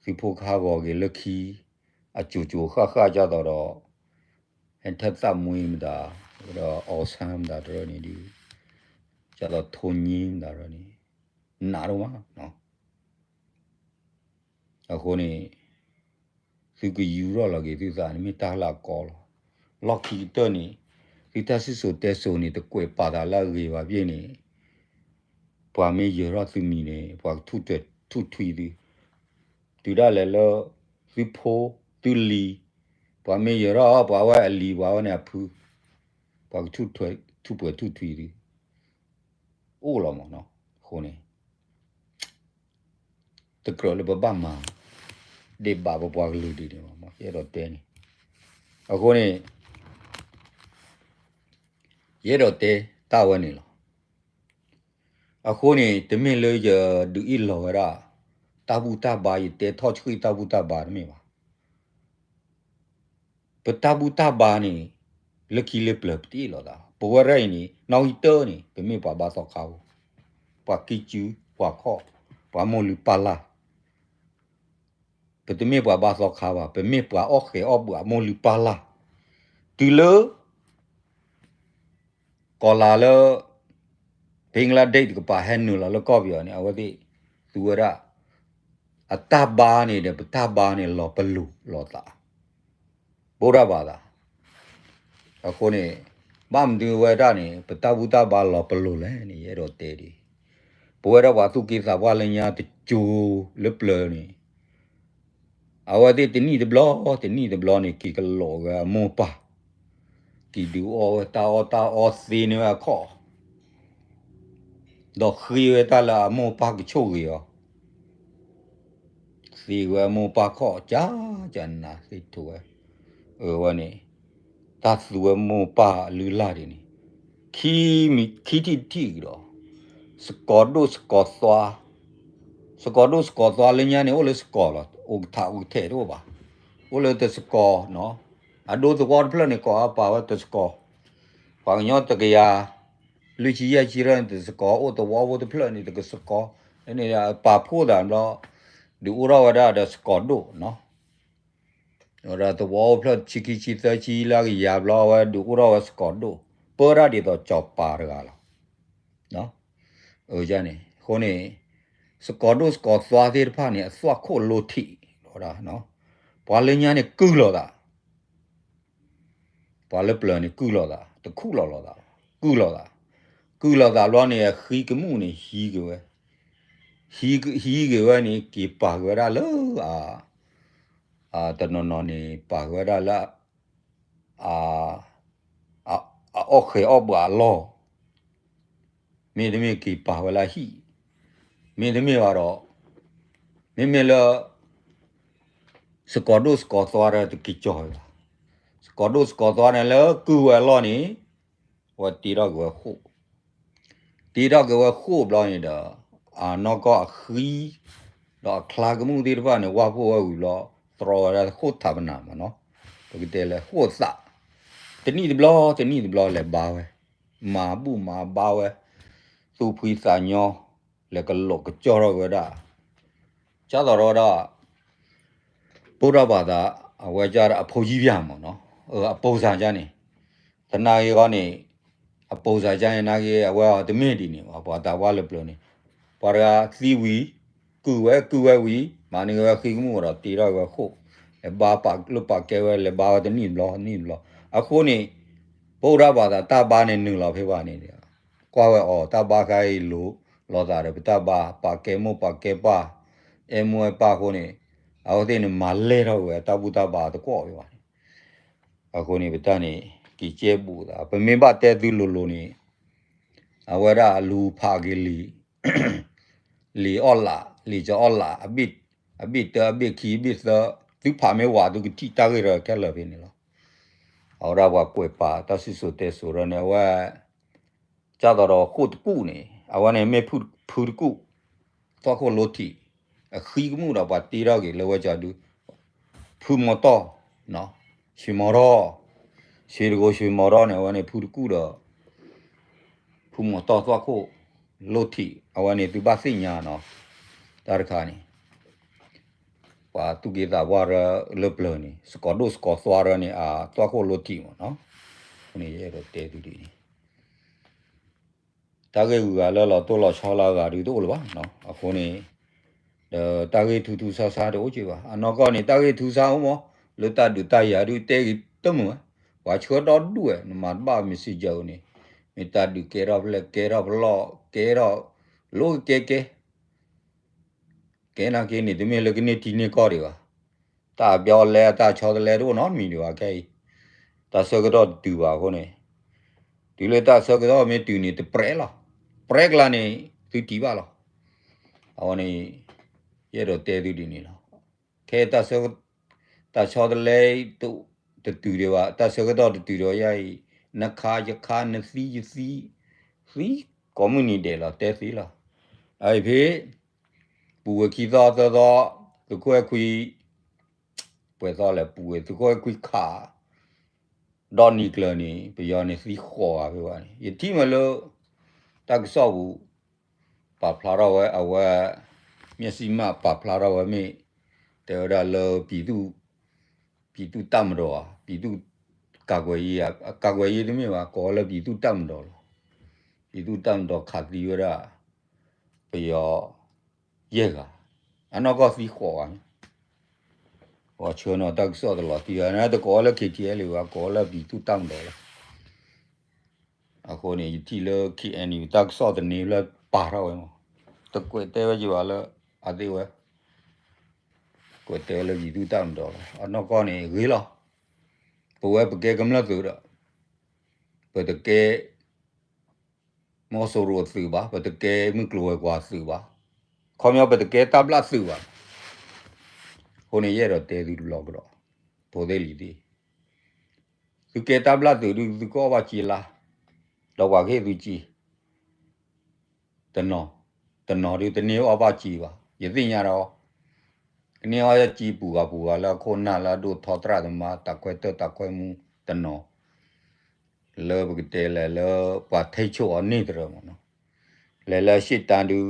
သုဖိကဟးဂီၤက့ၤလၢခံ အစိၤစိၤဃၣ်ဃၣ်ဒ်သိးဒီး ဟဲထၢၣ်သၣ်မှံမတၤ ဒီး အီဆၣ်မတၤတရၢန့ၣ်ဒုး ဒ်သိးထိၣ်ညံမတၤတရၢန့ၣ် နးဒိၣ်မး အဃိန့ၣ် သုကယူၤထီၣ်လီၤက့ၤသုသးန့ၣ် မ့ၢ်တၢ်လၢအကီလီၤ. လီၢ်ခံကတၢၢ်န့ၣ် သုတၢ်စံၣ်စိၤတဲစိၤန့ၣ် တကွဲးပာ်သးလၢအဂ့ၤဘၣ်ဘၣ်န့ၣ် ပှၤမ့ၢ်ယၢၤထီၣ်သုမံၤန့ၣ် ပှၤကထူၣ်ထွဲထူၣ်ထွံသု တုၤဒၣ်လဲာ်လၢ သုဖိ သုလံၤ ပှၤမ့ၢ်ယၢၤထီၣ် ပှၤဝဲအလံၤ ပှၤဝဲန့ၣ်အဖု ပှၤကထူၣ်ထွဲထူၣ်ပှဲၤထူၣ်ထွံသု အိၣ်လီၤမ့ၢ်နီၤ အဃိန့ၣ် တကြၢးလၢပဘၣ်မၤ ဒ့ၣ်ဘၣ်ပပှၤကလုာ်ဒ်န့ၣ်ဘၣ် ယအဲၣ်ဒိးတဲန့ၣ်. အဃိန့ၣ် ယအဲၣ်ဒိးတဲတၢ်ဝဲန့ၣ်လီၤ. အဃိန့ၣ် တမ့ၢ်လၢယဒုးအ့ၣ်လီၤဝဲဒၣ် တၢ်ဘူၣ်တၢ်ဘါ ယတဲထီၣ်ဆှံတၢ်ဘူၣ်တၢ်ဘါတမ့ၢ်ဘၣ်. ပတၢ်ဘူၣ်တၢ်ဘါန့ၣ် လၢခံလၢပျၢၤပတအ့ၣ်လိာ်သး, ပဝဲဒၣ်အံၤန့ၣ် နီၣ်ဂံၢ်တၢန့ၣ် ပမ့ၢ်ပှၤဘါသီခါဖိ, ပှၤကံၢ်စု ပှၤခီၣ်, ပှၤမိၢ်လုၢ်ပၢ်လၢ်, ပတမ့ၢ်ပှၤဘါသီခါဘၣ်, ပမ့ၢ်ပှၤအီၣ်ဃဲၤအီၣ်ဘှးမိၢ်လုၢ်ပၢ်လၢ်, တုၤလၢ ကီၤလၤလၢ ဘ့ကလါဒ့းတကပၤဟဲနုာ်လီၤလၢကီၢ်ပယီၤန့ၣ် အဝဲသ့ၣ်သူဝဲဒၣ် အတၢ်ဘါန့ၣ်ဒီး ပတၢ်ဘါန့ၣ်လီၤပလိာ်လိာ်သး, ဘိၣ်ဒၣ်ဘၣ်သး. အဃိန့ၣ် ဘၣ်မနုၤဝဲဒၣ်န့ၣ် ပတၢ်ဘူၣ်တၢ်ဘါလီၤပလိာ်လဲၣ်န့ၣ် ယအဲၣ်ဒိးတဲဒ်အံၤ, ပဝဲဒၣ်ပှၤသူၣ်က့သးပှၢ်လၢညါတစိၤလၢပျၢၤန့ၣ် အဝဲသ့ၣ်တနံၣ်တဘျီ တနံၣ်တဘျီန့ၣ် က့ၤကလိးဝဲအမိၢ်ပၢ်, က့ၤဒုးအီၣ်ဝဲတၢ်အီၣ်တၢ်အီသ့န့ၢ်ဝဲအခီၣ်, ဒီးဃ့ဝဲတၢ်လၢအမိၢ်ပၢ်ကဆိၣ်ဂ့ၤအီၤ, သ့ဝဲအမိၢ်ပၢ်ခီၣ် ကကနၤသ့ထိးဝဲ, အဝဲန့ၣ် တၢ်သူဝဲမိၢ်ပၢ်အလုၢ်အလၢ်ဒ်န့ၣ် ခံထံၣ်တထံၣ်ဒီး စကိးဒိၣ်စကိးသွါ, စကိးဒိၣ်စကိးသွါလၢညါန့ၣ် အိၣ်လၢစကိးလီၤ, အိၣ်ကထးအိၣ်ကထဲးတအိၣ်ဘၣ်, အိၣ်လၢတစကိး, အဒိသဝီတဖျၢၣ်န့ၣ် ကိးအပာ်ဝဲတစကိး, ပှၤကညီတကယၤ လွံၢ်ဆံယဲၢ်ဆံရၢၢ်န့ၣ် တစကိး, အိၣ်သဝီဖိတဖျၢၣ်န့ၣ် တကစကိး, န့ၣ်ပာ်ဖှိၣ်သးဘျီ ဒုးအိၣ်ထီၣ်ဝဲဒၣ်ဒီးစကိးဒိၣ်နီၤ ဒီးသဝီအိၣ်ဖျၢၣ်ဆံခံဆံသၢဆံလၢကယၤဘျီ အဝဲဒုးအိၣ်ထီၣ်ဝဲစကိးဒိၣ်, ပၢဒၣ်ဒ်သိးကၠီၤပၤတဂၤလီၤ. န့ၣ် အဃိန့ၣ် စကိးဒိၣ်စကိးသွါသ့ၣ်တဖၣ်န့ၣ် အသွၣ်ခိၣ်လိထံးလီၤဒၣ်, ပှၤလၢညါန့ၣ်ကုၢ်လိာ်သး ပှၤလၢပျၢၤန့ၣ်ကုၢ်လိာ်သး, တခူၣ်လီၤလိာ်သး, ကုၢ်လိာ်သး, ကုၢ်လိာ်သးဘျီန့ၣ် အဃံကမူၣ်န့ၣ် ဟံးက့ၤဝဲ, ဟံးက့ၤဝဲန့ၣ် က့ၤပာ်က့ၤဝဲဒၣ်လၢ တနီၤနီၤန့ၣ် ပာ်က့ၤဝဲဒၣ်လၢ အအီၣ်ဃဲၤအီၣ်ဘှးအလီၢ်, မ့တမ့ၢ်က့ၤပာ်ဝဲလၢဟံၣ်, မ့တမ့ၢ်ဘၣ်ဒီး မ့မ့ၢ်လၢ စကိးဒိၣ်စကိးသွါဒီးတက့ၤကၠီၤဝဲဘၣ်, စကိးဒိၣ်စကိးသွါန့ၣ်လၢကုၢ်ဝဲအလီၢ်န့ၣ် အဝဲတ့ထီၣ်က့ၤဝဲဃိၣ်, တ့ထီၣ်က့ၤဝဲဃိၣ်ဘျီန့ၣ်ဒီး အနီၢ်ကီၢ်အဃံ ဒီးအချါကမူၣ်သ့ၣ်တဖၣ်န့ၣ် ဝၢ်ဖှိၣ်ဝဲဝံၤဘျီ တြီဝဲဒၣ်ဃိၣ်ထးပနးမးနီၤ, ပကတဲလၢဃိၣ်သး, တနံၣ်တဘျီ တနံၣ်တဘျီလဲၤဘါဝဲ, မၤဘူၣ်မၤဘါဝဲ, သူၣ်ဖှံသးညီ လဲၤကလိးကကၠီထီၣ်က့ၤဝဲဒၣ် ကၢ်သိးဒီးဝဲဒၣ် ပိၢ်ထီၣ်ဘၣ်သး အဝဲကၢ်ဒီးအဖိယံၢ်ပၠၣ်မးနီၤ, အပိၢ်စၢ်ကၢ်န့ၣ်, သနာ်က့ဂီၢ်န့ၣ် အပိၢ်စၢ်ကၢ်န့ၣ် သနာ်က့ အဝဲအီၤတမ့ၢ်ဒ်န့ၣ်ဘၣ်, ပှၤသးပှၢ်လၢပျၢၤန့ၣ် ပှၤတဂၤသံဝံၤ ကုၢ်ဝဲ ကုၢ်ဝဲဝံၤ မၤန့ၢ်ဝဲဃံကမူၣ်ဒီးတ့ထီၣ်ဝဲဃိၣ်, လဲၤဘါပာ်လၢပာ်ကဲဝဲ လဲၤဘါဝဲတနံၣ်တဘျီ တနံၣ်တဘျီ, အဃိန့ၣ် ပိၢ်ထီၣ်ဘၣ်သးတၢ်ဘါန့ၣ်နုာ်လီၤဖဲဘၣ်န့ၣ် ကွၢ်ဝဲအီၤ တၢ်ဘါခါအံၤလိၤလိာ်သးဒီး ပတၢ်ဘါ ပာ်ကဲမိၢ်ပာ်ကဲပၢ်, အဲၣ်မိၢ်အဲၣ်ပၢ်အဃိန့ၣ် အဝဲသ့ၣ်န့ၣ် မၤလဲၢ်ထီၣ်ဝဲတၢ်ဘူၣ်တၢ်ဘါတကွီၣ်ဖဲဘၣ်န့ၣ်, အဃိန့ၣ် ပတၢ်န့ၣ် က့ၤကဲဘူးသး ပမ့ၢ်ဘၣ်တဲသုလိၤလိၤန့ၣ် အဝဲဒၣ်အလူၤဖးက့ၤလံာ် လံာ်အီၣ်လး လံာ်ကအီၣ်လး အဘ့ၣ်တၢ အဘ့ၣ်ခံ အဘ့ၣ်သၢ, သုဖးမ့ၢ်ဝး သုကထံၣ်တၢ်ဂ့ၢ်တၢ်ခဲလၢာ်ဖဲန့ၣ်လီၤ. အဝဲဒၣ်ပှၤကွဲးပာ်တၢ်စံၣ်စိၤတဲစိၤဒီးန့ၣ် အဝဲ ကၢ်သိးဒီးဃိၣ်တကူၣ်န့ၣ် အဝဲန့ၣ်မ့ၢ်ဖုတကူၣ်, သွၣ်ခိၣ်လိထံး, အဃံကမူၣ်ဒီးပှၤတ့ထီၣ်က့ၤလၢဝဲကၠီဒု ဖုမီၤတီၢ်, ဆှ့မီၤထီၣ်, ဆှ့တကိးဆှ့မီၤထီၣ်န့ၣ် အဝဲန့ၣ်ဖုတကူၣ်ဒီး ဖုမီၤတီၢ်သွၣ်ခိၣ်လိထံး အဝဲန့ၣ်သုဘၣ်သ့ၣ်ညါနီၤ, တၢ်တခါန့ၣ် ပှၤသူၣ်က့သးပှၢ်ရၢလၢပျၢၤန့ၣ် စကိးဒိၣ်စကိးသွါရၢန့ၣ် အသွၣ်ခိၣ်လိထံးမးနီၤ, အဃိန့ၣ်ယအဲၣ်ဒိးတဲသုဒ်န့ၣ် တၢ်ဂ့ၢ်ဂုၤဂၤလၢလီၤတိၢ်လီၤဆီလၢအဂၤဒုတအိၣ်လၢၤဘၣ်နီၤ, အဃိန့ၣ် ဒီးတၢ်ဂ့ၢ်ထူထူဆါဆါတအိၣ်က့ဘၣ်, အနီၢ်ကီၢ်န့ၣ် တၢ်ဂ့ၢ်ထူဆါအိၣ်မး, လၢတၢ်ဒုးတၢ်ယၤဒုတဲဂ့ၤတမုာ်ဝဲ, ပှၤဆှၢဒီဒူၣ်ဝဲ နမၤတဘၣ် messenger န့ၣ်, မ့ၢ်တၢ်ဒုးကဲထီၣ်ဖျဲၣ်ကဲထီၣ်ဖလီၢ် ကဲထီၣ် လိကဲကဲ ကဲနာ်က့န့ၣ် တမ့ၢ်လၢကန့ၢ်ထံန့ၢ်ကီၢ်ဒံးဘၣ်, တၢ်အပျီလဲ တၢ်ဆီတလဲတအိၣ်နီတမံၤဒံးဘၣ်ခဲအံၤ, တၢ်ဆၢကတီၢ်တတုၤဘၣ်အဃိန့ၣ်, တုၤလၢတၢ်ဆၢကတီၢ်မ့ၢ်တုၤန့ၣ် တပြဲးလီၤ, ပြဲးကလာ်န့ၣ် သုထံၣ်ဘၣ်လီၤ, အဝဲန့ၣ် ယအဲၣ်ဒိးတဲသုဒ်န့ၣ်လီၤ. ခဲ တၢ်ဆီတလဲ တတုၤဒံးဘၣ်, တၢ်ဆၢကတီၢ်တတုၤဒီးယၤအံၤ, နခးယခး နသံယသံ, သံကိးမုၢ်နံၤဒဲးလီၤ တဲသ့လီၤ. အအံၤဖဲ ပူၤဝဲခံသီသၢသီ, သုးခိၣ်အဲၣ်ခွံ, ပှဲၤသီလဲၣ် ပူၤဝဲသုးခိၣ်အဲၣ်ခွံခး ဒီနံၤကျၢၤန့ၣ် ပယီၤန့ၣ်သံဃိးဂၤဖဲဘၣ်န့ၣ် ယထံၣ်မးလၢ တၢ်ကစီၣ်ပူၤ ပာ်ဖျါထီၣ်ဝဲအဝဲ မျက်စိမှန် ပာ်ဖျါထီၣ်ဝဲမ့ၢ် တဲဝဲဒၣ်လၢ ပြည်သူ့တပ်မတော် ပြည်သူ့ကာကွယ်ရေး ကာကွယ်ရေး တမ့ၢ်ဘၣ် ကိးဝဲလၢ ပြည်သူ့တပ်မတော် လီၤ. ပြည်သူ့တပ်မတော် ခးသံဝဲဒၣ် ပယီၤ ယဲၢ်ဂၤ, အနီၢ်ကီၢ်သံဃိးဂၤ, ပှၤဆှၢနီၤတၢ်ကစီၣ်တလီၤတံၢ်ဂၤန့ၣ် တကိးဝဲလၢ KTLA ဘၣ် ကိးဝဲလၢ ပြည်သူ့တပ်မတော် လီၤ. အဃိန့ၣ် ယထံၣ်လၢ KNU တၢ်ကစီၣ်သန့ဖျၢၣ်ပာ်ထီၣ်ဝဲမး, တကွဲးတဲဝဲယဘၣ်လၢ အသ့ဝဲ ကွဲးတဲဝဲလၢ ပြည်သူ့တပ်မတော် လီၤ. အနီၢ်ကီၢ်န့ၣ်ဂ့ၤလီၤ. ပဝဲပကဲကမျၢၢ်သုးဒီး ပတကဲ မီၤစိရိၤအသုးဘၣ်, ပတကဲမုၢ်ကျိၤဝဲၤကွာ်အသုးဘၣ်, ခီပညီ ပတကဲတၢ်ဘျၣ်သုးဘၣ်. အဃိန့ၣ် ယအဲၣ်ဒိးတဲသုတဘျီကဒီး, ဖိသ့ၣ်လံၤသ့ၣ်, သုကဲတၢ်ဘျၣ်သုးဒုး သုကအီၣ်ဘၣ်စ့လါ, ဒီးပှၤကဟ့ၣ်သုစ့ တနီၤ, တနီၤဒုး တန့ၢ်အီၣ်ဘၣ်စ့ဘၣ်, ယသ့ၣ်ညါဒီး ကန့ၢ်အီၣ်စ့ပူၤဂၤပူၤဂၤလၢအခိၣ်နၢ်လၢအဒိၣ်ထီသရၣ်သမါ တၢ်ခွဲးတၢ်ခွဲးမူတနီၤ, လၢပကတဲလဲၣ်လၢ ပှၤထိန်းချုပ်အီၤန့ၢ်တရၢမးနီၤ, လဲၤလၢရှေ့တန်းဒုး,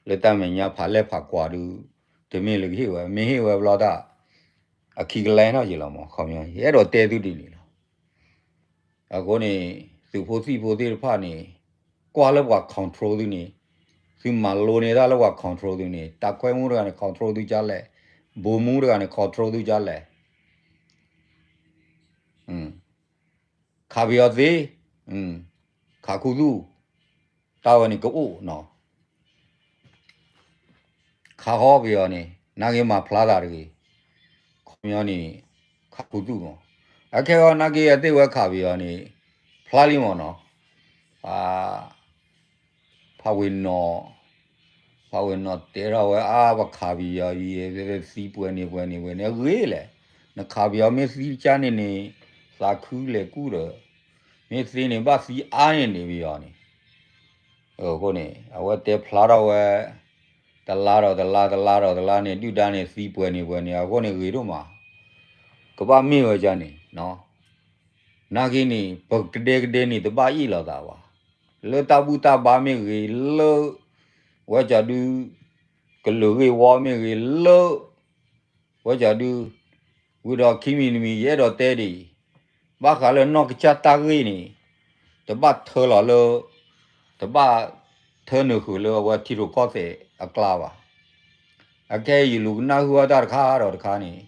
လၢတၢ်မဲာ်ညါဖးလဲၢ်ဖးကွၢ်ဒုး, တမ့ၢ်လၢကဟ့ၣ်ဝဲ, မ့ၢ်ဟ့ၣ်ဝဲဘျီတၢ် အခံကလဲၤထီၣ်က့ၤလီၤမး, ခီပညီ ယအဲၣ်ဒိးတဲသုဒ်န့ၣ်လီၤ. အဃိန့ၣ် သုးဖိသံၣ်ဖိသ့ၣ်တဖၣ်န့ၣ် ကွၢ်လၢပှၤ control သုန့ၣ်, သုမၤလိန့ၢ်တၢ်လၢပှၤ control သုန့ၣ်, တၢ်ခွဲးမူတဂၤန့ၣ် control သုဒ်လဲၣ်, ဗိုလ်မှူးတဂၤန့ၣ် control သုဒ်လဲၣ် ခးပယီၤသ့, ခးခူသူၣ်, တၢ်ဝဲန့ၣ်ကအိၣ်နီၤ, ခးဃီပယီၤန့ၣ် နာ်က့မၤဖျါသးတဂ့ၤ, ခီပညီန့ၣ် ခးခူသူၣ်မး, အခဲဂီၢ်နာ်က့အသ့ၣ်ဝဲခးပယီၤန့ၣ် ဖျါလံမးနီၤ, ဖးဝ့ၤနီၤ, ဖးဝ့ၤနီၤတဲထီၣ်ဝဲအါ ပခးပယီၤအံၤ သံပှဲၤန့ၣ်ပှဲၤန့ၣ်ပှဲၤန့ၣ် အဂ့ၤလဲၣ်, နခးပယီၤမ့ၢ်သံကစၢ်န့ၣ်န့ၣ် သးခုလဲၤကူၣ်ဒီး, မ့ၢ်သ့န့ၣ် ဘၣ်သံအါန့ၣ်န့ၣ်ပယီၤန့ၣ်, အဃိန့ၣ် အဝဲတဲဖျါထီၣ်ဝဲ တလါဒီးတလါ တလါဒီးတလါန့ၣ် ဒုၣ်ဒါန့ၣ်သံပှဲၤန့ၣ်ပှဲၤန့ၣ် အဃိန့ၣ်ဂ့ၤဒိၣ်မး, ကဘၣ်မ့ၢ်ဝဲဒ်န့ၣ်, နာ်က့န့ၣ် ပကဒဲကဒဲန့ၣ် တဘၣ်အ့ၣ်လိာ်သးဘၣ်, လၢတၢ်ဘူၣ်တၢ်ဘါမ့ၢ်ဂ့ၤ လၢ ဝဲကၠီဒု ကလုာ်ဂ့ၢ်ဝီမ့ၢ်ဂ့ၤ လၢ ဝဲကၠီဒု ဝံၤဒီးခံမံၤတမံၤ ယအဲၣ်ဒိးတဲဒ်အံၤ, ဘၣ်ဃးလၢနီၢ်ကစၢ်တၢ်ဂ့ၢ်န့ၣ် တဘၣ်ထၢလီၤလၢ တဘၣ်ထၢနုာ်ဃုာ်လၢအဝဲထံရူၢ်ကီၢ်သဲးအကျါဘၣ်. အခဲအံၤယလူၤကနၣ်ဃုာ်အီၣ်တၢ်တခါဒီးတခါန့ၣ်,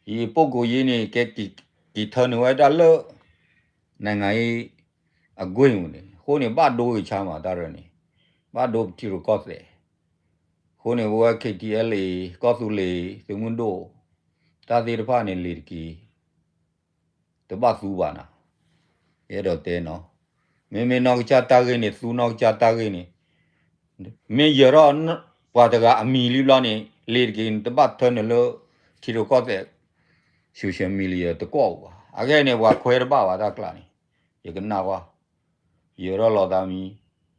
ယပုဂ္ဂိုလ်ရေးန့ၣ် ကဲက့ၤထၢနုာ်ဝဲဒၣ်လၢ နိုင်ငံရေးအကွင်းပူၤန့ၣ် အဃိန့ၣ် ဘၣ်ဒိဂ့ၤဆါမးတၢ်ရၢန့ၣ်, ဘၣ်ဒိပထံရူၢ်ကီၢ်သဲး, အဃိန့ၣ် ပဝဲ KTLA ကီၢ်သူလ့ၤသုးမုၢ်ဒိၣ် တၢ်သ့ၣ်တဖၣ်န့ၣ် လ့ၤတက့ၤ တဘၣ်သူဘၣ်နၤ, ယအဲၣ်ဒိးတဲနီၤ, မ့မ့ၢ်နီၢ်ကစၢ်တၢ်ဂ့ၢ်န့ၣ် သူနီၢ်ကစၢ်တၢ်ဂ့ၢ်န့ၣ်, မ့ၢ်ယၢၤထီၣ်ပှၤတဂၤအမံၤလံဘျီန့ၣ် လ့ၤတက့ၤ တဘၣ်ထၢနုာ်လၢ ထံရူၢ်ကီၢ်သဲး social media တကွီၢ်ပူၤဘၣ်. အခဲအံၤန့ၣ် ပှၤခွဲးတဘၣ်ဘၣ်တၢ်ကျါန့ၣ်, ယကနၣ်ကွၢ် ယၢၤထီၣ်လီၤသးမံၤ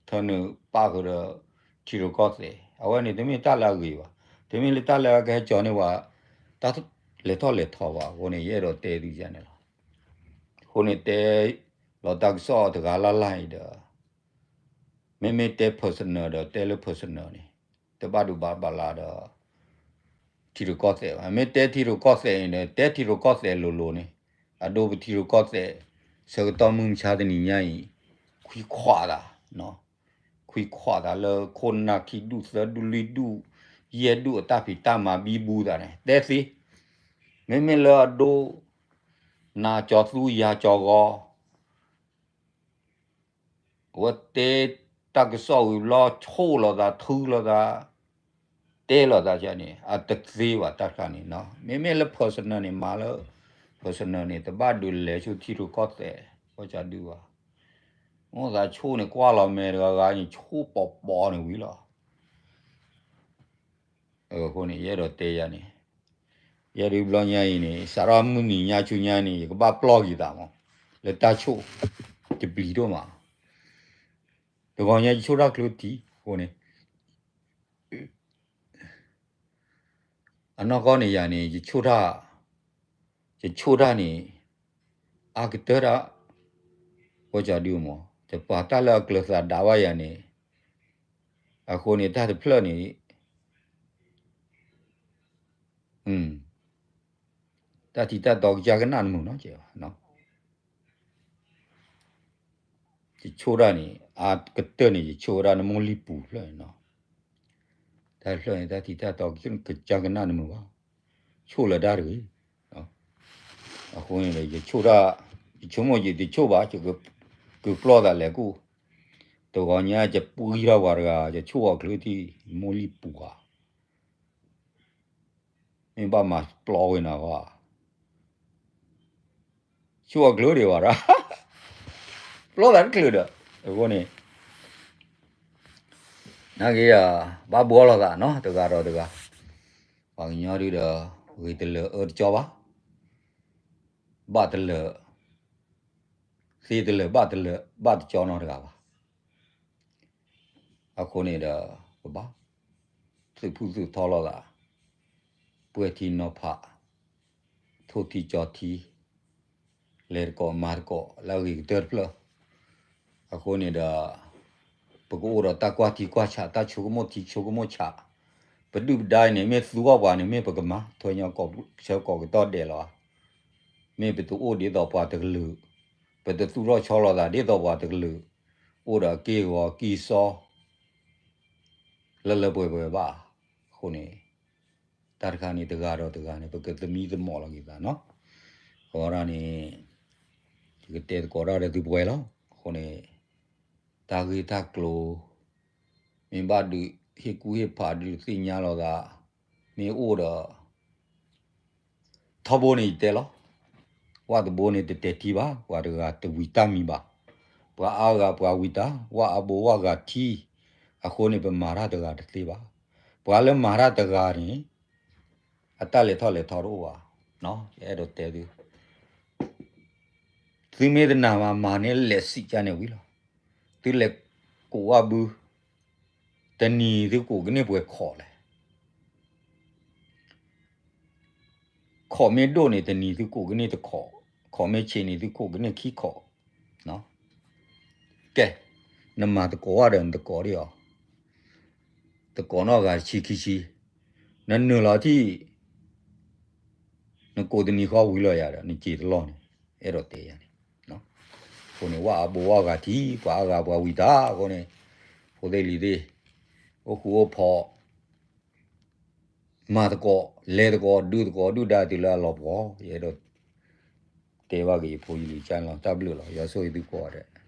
ထၢနုာ်ပၣ်ဃုာ်ဒီး ထံရူၢ်ကီၢ်သဲး အဝဲန့ၣ်တမ့ၢ်တၢ်လၢအဂ့ၤဘၣ်. တမ့ၢ်လၢတၢ်လၢအကဟဲကၠီန့ၢ်ပှၤ တၢ်လဲၤထီၣ်လဲၤထီဘၣ်. အဃိန့ၣ် ယအဲၣ်ဒိးတဲသုယၤန့ၣ်လီၤ. အဃိန့ၣ်တဲလီၤတၢ်ကစီၣ်တဂၤလၢ်လၢ်အံၤဒီး မ့မ့ၢ်တဲ personal ဒီးတဲလၢ personal န့ၣ် တဘၣ်ဒိးဘၣ်ဘၣ်လၢဒီး ထံရူၢ်ကီၢ်သဲးဘၣ်. မ့ၢ်တဲထံရူၢ်ကီၢ်သဲးအံၤန့ၣ် တဲထံရူၢ်ကီၢ်သဲးလိၤလိၤန့ၣ် အဒိပထံရူၢ်ကီၢ်သဲး ဆၢကတီၢ်မုၢ်မဆါတနံၤညါအံၤ ခွံခွးသး, ခွံခွးသးလၢခိၣ်နၢ်ခံဒူၣ်သၢဒူၣ်လွံၢ်ဒူၣ် ယဲၢ်ဒူၣ်အတၢ်ဖံးတၢ်မၤဘံဘူသးန့ၣ် တဲသ့, မ့မ့ၢ်လၢအဒိ နၤကၠီသူယၤကၠီဂီၤ အဝဲတဲတၢ်ကစီၣ်ဝံၤဘျီ ဆိၣ်လိာ်သး ထုလိာ်သး တဲလိာ်သးန့ၣ် အတသ့ဘၣ်တၢ်တခါန့ၣ်. မ့မ့ၢ်လၢ personal န့ၣ် မၤလၢ personal န့ၣ် တဘၣ်ဒုးလဲၤဆူထံရူၢ်ကီၢ်သဲး ပှၤကဒုဘၣ်. မိၢ်သးဆိၣ်န့ၣ် ကွၢ်လီၤမဲာ်တဂၤဂၤန့ၣ် ဆိၣ်ပီၤပီၤန့ၣ်ဝံၤလီၤ. အဃိန့ၣ် ယအဲၣ်ဒိးတဲယၤန့ၣ်, ယဲဒုးဘျီညါအံၤန့ၣ် စးထီၣ်မုၢ်နံၤညါဆူညါန့ၣ် ယကဘၣ်ပျီၢ်က့ၤသးမး, လၢတၢ်ဆိၣ်တပျံၤဒိၣ်မး, တဂီၤညါယဆိၣ်တၢ်ကျိတံၢ်အဃိန့ၣ် အနီၢ်ကီၢ်န့ၣ်ယၤန့ၣ် ယဆိၣ်တၢ်, ယဆိၣ်တၢ်န့ၣ် အါကတၢၢ်ဒၣ်, ဝဲကၠီဒုမး တပှၤတၢ်လၢအကျၢၤသးဒးဘၣ်ယၤန့ၣ်, အဃိန့ၣ် တၢ်တဖျၢၣ်န့ၣ် တၢ်ထံတၢ်တီကစၢ်ကနၣ်နမုာ်နီၤ, ယဆိၣ်တၢ်န့ၣ် အါကတၢၢ်န့ၣ် ယဆိၣ်ဝဲဒၣ်နမိၢ်လံၢ်ပူၤဖျၢၣ်န့ၣ်နီၤ, တၢ်တဖျၢၣ်န့ၣ် တၢ်ထံတၢ်တီကစၢ်ကနၣ်နမုာ်ဘၣ်, ဆိၣ်လၢတၢ်တဂ့ၤ, အဃိန့ၣ်ဒီး ယဆိၣ်တၢ်, ယဆိကမိၣ်ယတဆိၣ်ဘၣ်, ယကပျီၢ်သးလဲၤကူၣ်, တဂီၤညါယပှံထီၣ်ပှၤတဂၤ ယဆိၣ်အီၤကျၢၤထံၣ် နမိၢ်လံၢ်ပူၤဧါ မ့ၢ်ဘၣ်မၤပျီဝဲနၤဝဲ, ဆိၣ်အီၤကျၢၤဒံးဝဲဒၣ်, ပျီသးတကျၢၤဒီး, အဃိန့ၣ် နာ်က့ ဘၣ်ဘှီလိာ်သးနီၤ တဂၤဒီးတဂၤ, ပှၤကညီဒုဒီး ဂ့ၤတလၢာ်အၢတကၠီဘၣ်, ဘၣ်တလၢာ်, သ့တလၢာ်ဘၣ်တလၢာ်ဘၣ်တကၠီနီတဂၤဘၣ်. အဃိန့ၣ်ဒီး ပဘၣ်သုးဖုၣ်သုးထီလိာ်သး, ပှဲၤထံနီၤဖး, ထိၣ်ထံကၠီထံ, လဲၤတကိးမၤတကိးလၢအဂ့ၤကတၢၢ်တဖျၢၣ်, အဃိန့ၣ်ဒီး ပကအိၣ်ဒီးတၢ်ကွၢ်ထံကွၢ်ဆး တၢ်ဆိကမိၣ်ထံဆိကမိၣ်ဆး, ပဒုၣ်ပဒါအံၤန့ၣ် မ့ၢ်သူဂီၢ်ပှၤန့ၣ် မ့ၢ်ပကမၤ ထွဲညီဆၢကိးကတီၢ်ဒဲးလီၤဧါ, မ့ၢ်ပတအိၣ်ဒ်သိးပှၤတကလုာ်, ပတသူၣ်ထီၣ်ဆီလိာ်သးဒ်သိးပှၤတကလုာ်, အိၣ်ဒီးအက့ၢ်အဂီၤကံၢ်စီ လၢလၢပှဲၤပှဲၤဘၣ်, အဃိန့ၣ် တၢ်တခါန့ၣ် တဂၤဒီးတဂၤန့ၣ် ပကသမံသမိးလီၤက့ၤသးနီၤ, အဝဲဒၣ်န့ၣ် ယကတဲသကိးတၢ်ဒီးသုပှဲၤလီၤ, အဃိန့ၣ် တၢ်ဂ့ၢ်တၢ်ကျိၤ မ့ၢ်ဘၣ်ဒုးဟ့ၣ်ကူၣ်ဟ့ၣ်ဖးဒုးသ့ၣ်ညါလိာ်သး, မ့ၢ်အိၣ်ဒီး ထီဘိန့ၣ်ယတဲလီၤ, ဝၣ်တဘိန့ၣ်တတဲာ်ထံဘၣ်, ပှၤတဂၤတဝံၤတၢ်မံၤဘၣ်, ပှၤအါဂၤပှၤဝံၤတၢ်, ဝၣ်အါဘိဝၣ်ဂၤထံ, အဃိန့ၣ် ပမၤတၢ်တဂၤတသ့ဘၣ်, ပှၤလၢမၤတၢ်တဂၤန့ၣ် အတၢ်လဲၤထီၣ်လဲၤထီတအိၣ်ဘၣ်, ယအဲၣ်ဒိးတဲသု သုမ့ၢ်တနာ်မၤမၤန့ၣ် လဲၤစံးကါန့ၣ်ဝံၤလီၤ, သုလဲၤကိးဝၣ်ဘု, တနံၤသုကိးကန့ၢ်ပှဲၤခိးလဲၣ် ခိးမ့ၢ်ဒိၣ်န့ၣ် တနံၤသုကိးကန့ၢ်တခိး, ခိးမ့ၢ်ဆံးန့ၣ် သုကိးကန့ၢ်ခံခိး, ကဲ, နမၤသကိးဝဲဒီးနသကိးဒံးအီၤ, သကိးနီၢ်ဂၤတဆံခံဆံ, နနုာ်လီၤထံၣ် နကိးတနံၤဃီဝံၤလီၤယၤဒီး နစံးတလီၢ်န့ၣ် အဲၣ်ဒိးတဲယၤန့ၣ်, အဃိန့ၣ် ဝၣ်အါဘိဝၣ်ဂၤထံ, ပှၤအါဂၤပှၤဝံၤတၢ်အဃိန့ၣ်, ဖိသ့ၣ်လံၤသ့ၣ်, အိၣ်ဃူအိၣ်ဖိး မၤသကိး, လဲၤသကိး, ဒုးသကိးဒုၣ်ဒါတုၤလၢအလီၤပှီၤ, ယအဲၣ်ဒိးတဲဘၣ်က့ၤယဖိယလံၤကၢ်န့ၣ်လီၤ, တၢ်ဘျုးလီၤ, ယွၤဆိၣ်ဂ့ၤသုကိးဂၤဒဲး.